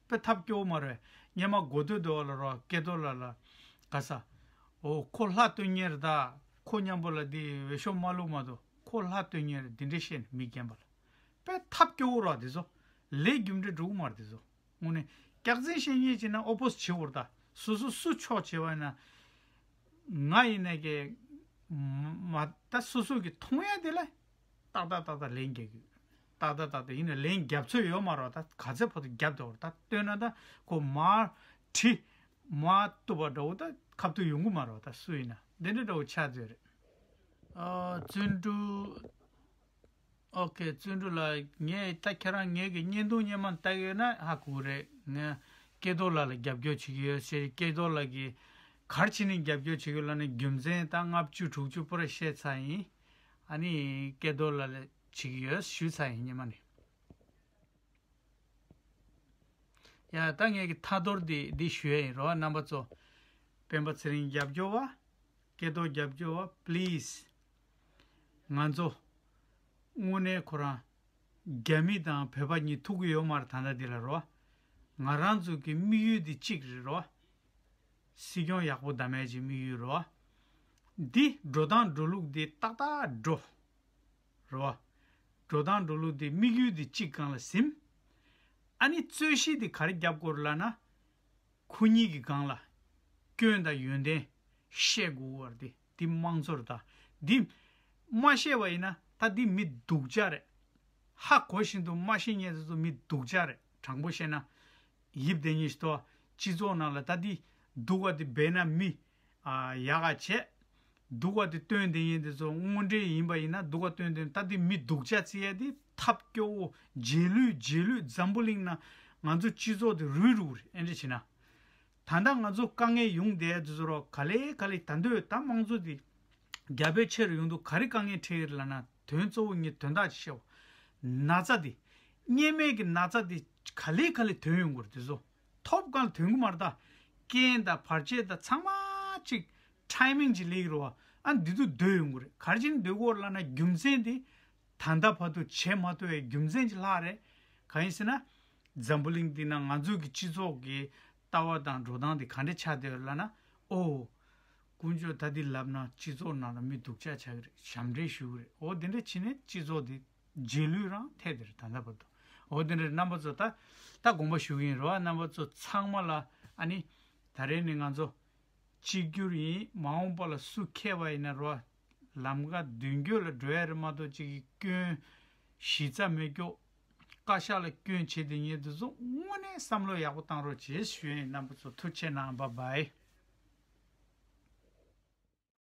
དཔེ་ཐབས་སྐྱོ་བོ་མ་རེད། སྔོན་མ་གོ་ཐོས་དོ་བ་ལ་རོ། སྐལ་རྡོར་ལགས་ལ་ག་ས། འོ་ཁོ་ལྷ་བསྟེན་མཁན་རེད་ད། ཁོ་མཉམ་པོ་ལ་འདི་འོས་ཤོག་མ་བླུགས་མ་གཏོགས། ཁོ་ལྷ་བསྟེན་མཁན་རེད། འདི་འདྲ་བཤད་ནས་མི་རྒན་པ་ལ། དཔེ་ཐབས་སྐྱོ་བོ་རེད་དེ་ཚོ། ལས་རྒྱུ་འབྲས་འགྲོ་གི་མ་རེད་དེ་ཚོ། དངོས་གནས་སྐྱག་རྫུན་བཤད་མཁན་བྱས་ན་ཨོ་པོ་སི་བྱེད་དགོས་རེད་ད། སོ་སོ་སུ་ཕྱོགས་བྱེད་པ་ཡིན་ན། ང་ཡིན་ན་གི་མ་ད་སོ་སོ་གི་མཐོང་ཡ་དེ་ལ་ཏག་ཏག་ཏག་ཏག་ལན་རྒྱག་གི། ཏག་ཏག་ཏག་ཏག་ཡིན་ན་ལན་རྒྱབ་ཚོད་ཡོད་མ་རེད་ད། ག་ཚད་བར་དུ་རྒྱབ་འདུག་རེད་ད། སྟོན་ན་ད་ཁོ་མར་བྲིས་མར་གཏུབ་པ་འདྲ་བོ་ད་ཁ་ཐུག་ཡོང་གི་མ་རེད་ད། སུ་ཡིན་ན་འདི་འདྲ་འདྲ་བོ་ཆགས་ཚོད་རེད། ཨ། བརྩོན་འགྲུས། ཨོ་ཁེ། བརྩོན་འགྲུས་ལགས། ངས་ད་ཁྱེད་རང་ངེད་ཀྱི་བརྙན་ཐུང་སྔོན་མ་ལྟ་གི་ཡོད་ན་ཧ་གོ་གི་རེད། ངས་སྐལ་རྡོར་ལགས་ལ་རྒྱབ་སྐྱོར་བྱེད་ཀྱི་ཡོད་ཟེར། སྐལ་རྡོར་ལགས་ཀྱིས་ག་རེ་བྱས་ནས་རྒྱབ་སྐྱོར་བྱེད་ཀྱི་ཡོད་ལབ་ན། རྒྱུ་མཚན་ད་ལྔ་བཅུ་དྲུག་ཅུ་པུ་ར་བཤད་ཚར་ཡིན། ཨ་ནི་སྐལ་རྡོར་ལགས་ལ་བྱེད་ཀྱི་ཡོད་ཞུས་ཚར་ཡིན་སྔོན་མ་ནས། ཡ། ད་ངེད་ཀྱི་ཐ་ཐོར་འདི་འདི་ཞུ་ཡ་ཡིན་རོ། རྣམ་པ་ཚོ། སྤེན་པ་ཚེ་རིང་རྒྱབ་སྐྱོར་བ། སྐལ་རྡོར་རྒྱབ་སྐྱོར་བ། པི་ལི་སི། ང་ཚོ་དངོས་གནས་ཁོ་རང་རྒྱ་མི་དང་བོད་པ་གཉིས་ཐུག་གི་ཡོད་མ་རེད། ད་ལྟ་འདི་ལ་རོ། ང་རང་ཚོ་གི་དམིགས་ཡུལ་འདི་གཅིག་རེད་རོ། སྲིད་སྐྱོང་ཡག་པོ་གདམ་ཡ་གི་དམིགས་ཡུལ་རོ། འདི་འགྲོ་སྟངས་འགྲོ་ལུགས་འདི་ཏག་ཏག་འགྲོ། རེད་བ། འགྲོ་སྟངས་འགྲོ་ལུགས་དེ་དམིགས་ཡུལ་དེ་གཅིག་སྒང་ལ་ཟིན། ཨ་ནི་རྩོད་གཞི་དེ་ག་རེ་རྒྱབ་དགོས་རེད་ལབ་ན། ཁོ་གཉིས་ཀྱི་སྒང་ལ་སྐྱོན་དང་ཡོན་ཏན་བཤད་དགོས་པ་རེད་དེ། དེ་དམངས་གཙོ་རེད་ད། འདི་མ་བཤད་པ་ཡིན་ན་ད་འདི་མི་སྡུག་ཅག་རེད། ཧ་གོ་བཞིན་དུ་མ་བཤད་མཁན་དེ་ཚོ་མི་སྡུག་ཅག་རེད། དྲང་པོ་བཤད་ན། ཡིབ་བསྡད་མཁན་ཞིག་འདུག་བ། སྤྱི་ཚོགས་ནང་ལ་ད་འདི་སྡུག་པ་འདི་སྦས་ན་མི། ཨ། ཡག་ག་བྱས། སྡུག་པ་འདི་སྟོན་བསྡད་མཁན་འདི་ཚོ་དངོས་འབྲེལ་ཡིན་པ་ཡིན་ན་སྡུག་པ་སྟོན་བསྡད། ད་འདི་མི་སྡུག་ཅག་བརྩི་ཡ་འདི་ཐབས་སྐྱོ་བོ། རྗེས་ལུས་རྗེས་ལུས་འཛམ་བུ་གླིང་ནང་ང་ཚོ་སྤྱི་ཚོགས་འདི་རུལ་རུལ་རེད། ཨེ་འདྲ་བྱས་ན། ད་ལྟ་ང་ཚོ་དཀའ་ངལ་ཡོང་བསྡད་འདི་ཚོ་རོ། ག་ལེ་ག་ལེ་ད་འདོད་ད་དམངས་གཙོ་འདི་རྒྱ་བོད་ཆེ་རུ་ཡོང་དུས་ག་རེ་དཀའ་ངལ་འཕྲད་ཡོད་ལབ་ན། དོན་གཙོ་བོ་ངས་དོན་དག་ཅིག་བཤད་པ། ན་ཚ་འདི། སྔོན་མའི་གི་ན་ཚ་འདི་ག་ལེ་ག་ལེ་ཐོན་ཡོང་གི་རེད་དེ་ཚོ། ཐོབ་གང་ཐོན་གི་མ་རེད་ད། རྐྱེན་དང་བར་ཆད་དང་ཚང་མ་གཅིག་ཊའི་མིང་གཅིག་སླེབས་ཀྱི་རེད་བ། ཨ་འདི་དུས་སྡོད་ཡོང་གི་རེད། ག་རེ་བྱས་ནས་སྡོད་ཀྱི་ཡོད་རེད་ལབ་ན། རྒྱུ་མཚན་འདི་ད་ལྟ་བར་དུ་བྱེད་མ་ཐུབ་པའི་རྒྱུ་མཚན་གཅིག་ལྷག་རེད། གང་ཡིན་ཟེར་ན། འཛམ་བུ་གླིང་འདི་ནང་ང་ཚོ་གི་སྤྱི་ཚོགས་ཀྱི་ལྟ་བ་དང་འགྲོ་སྟངས་འདི་ག་འདྲ་ཆགས་བསྡད་ཡོད་རེད་ལབ་ན། ཨོ། དཀོན་མཆོག་ད་འདི་ལབ་ན་སྤྱི་ཚོགས་ནང་ལ་མི་སྡུག་ཅག་ཆགས་ཀྱི་རེད། ཞབས་འདྲེན་ཞུ་གི་རེད། ཨོ་དེ་འདྲ་བྱས་ནས་སྤྱི་ཚོགས་འདི་རྗེས་ལུས་རང་ཐེབས་བསྡད་རེད་ད་ལྟ་བར་དུ། ཨོ་དེ་འདྲ་རྣམ་པ་ཚོ་ད་ད་དགོངས་པ་ཞུ་གི་ཡིན་རོ། རྣམ་པ་ཚོ་ཚང་མ་ལ་ཨ་ནི་ད་རེས་ནས་ང་ཚོ་ གཅིག་གྱུར་ཡིན། མ་འོངས་པ་ལ་སུ་མཁས་པ་ཡིན་ན་རོ། ལམ་ཀ་མདུན་སྐྱོད་ལ་འགྲོ་ཡ་རེད་མ་གཏོགས་གཅིག་གི་སྐྱོན་གཞི་རྩ་མེད་སྐྱོ། བཀའ་ཤག་ལ་སྐྱོན་བྱེད་དེ་ཉེ་དུ་ཚོ་དངོས་གནས་བསམ་བློ་ཡག་པོ་བཏང་རོགས་བྱེད་ཞུ་ཡིན། རྣམ་པ་ཚོ་ཐུགས་རྗེ་གནང་། བཱའི་བཱའི།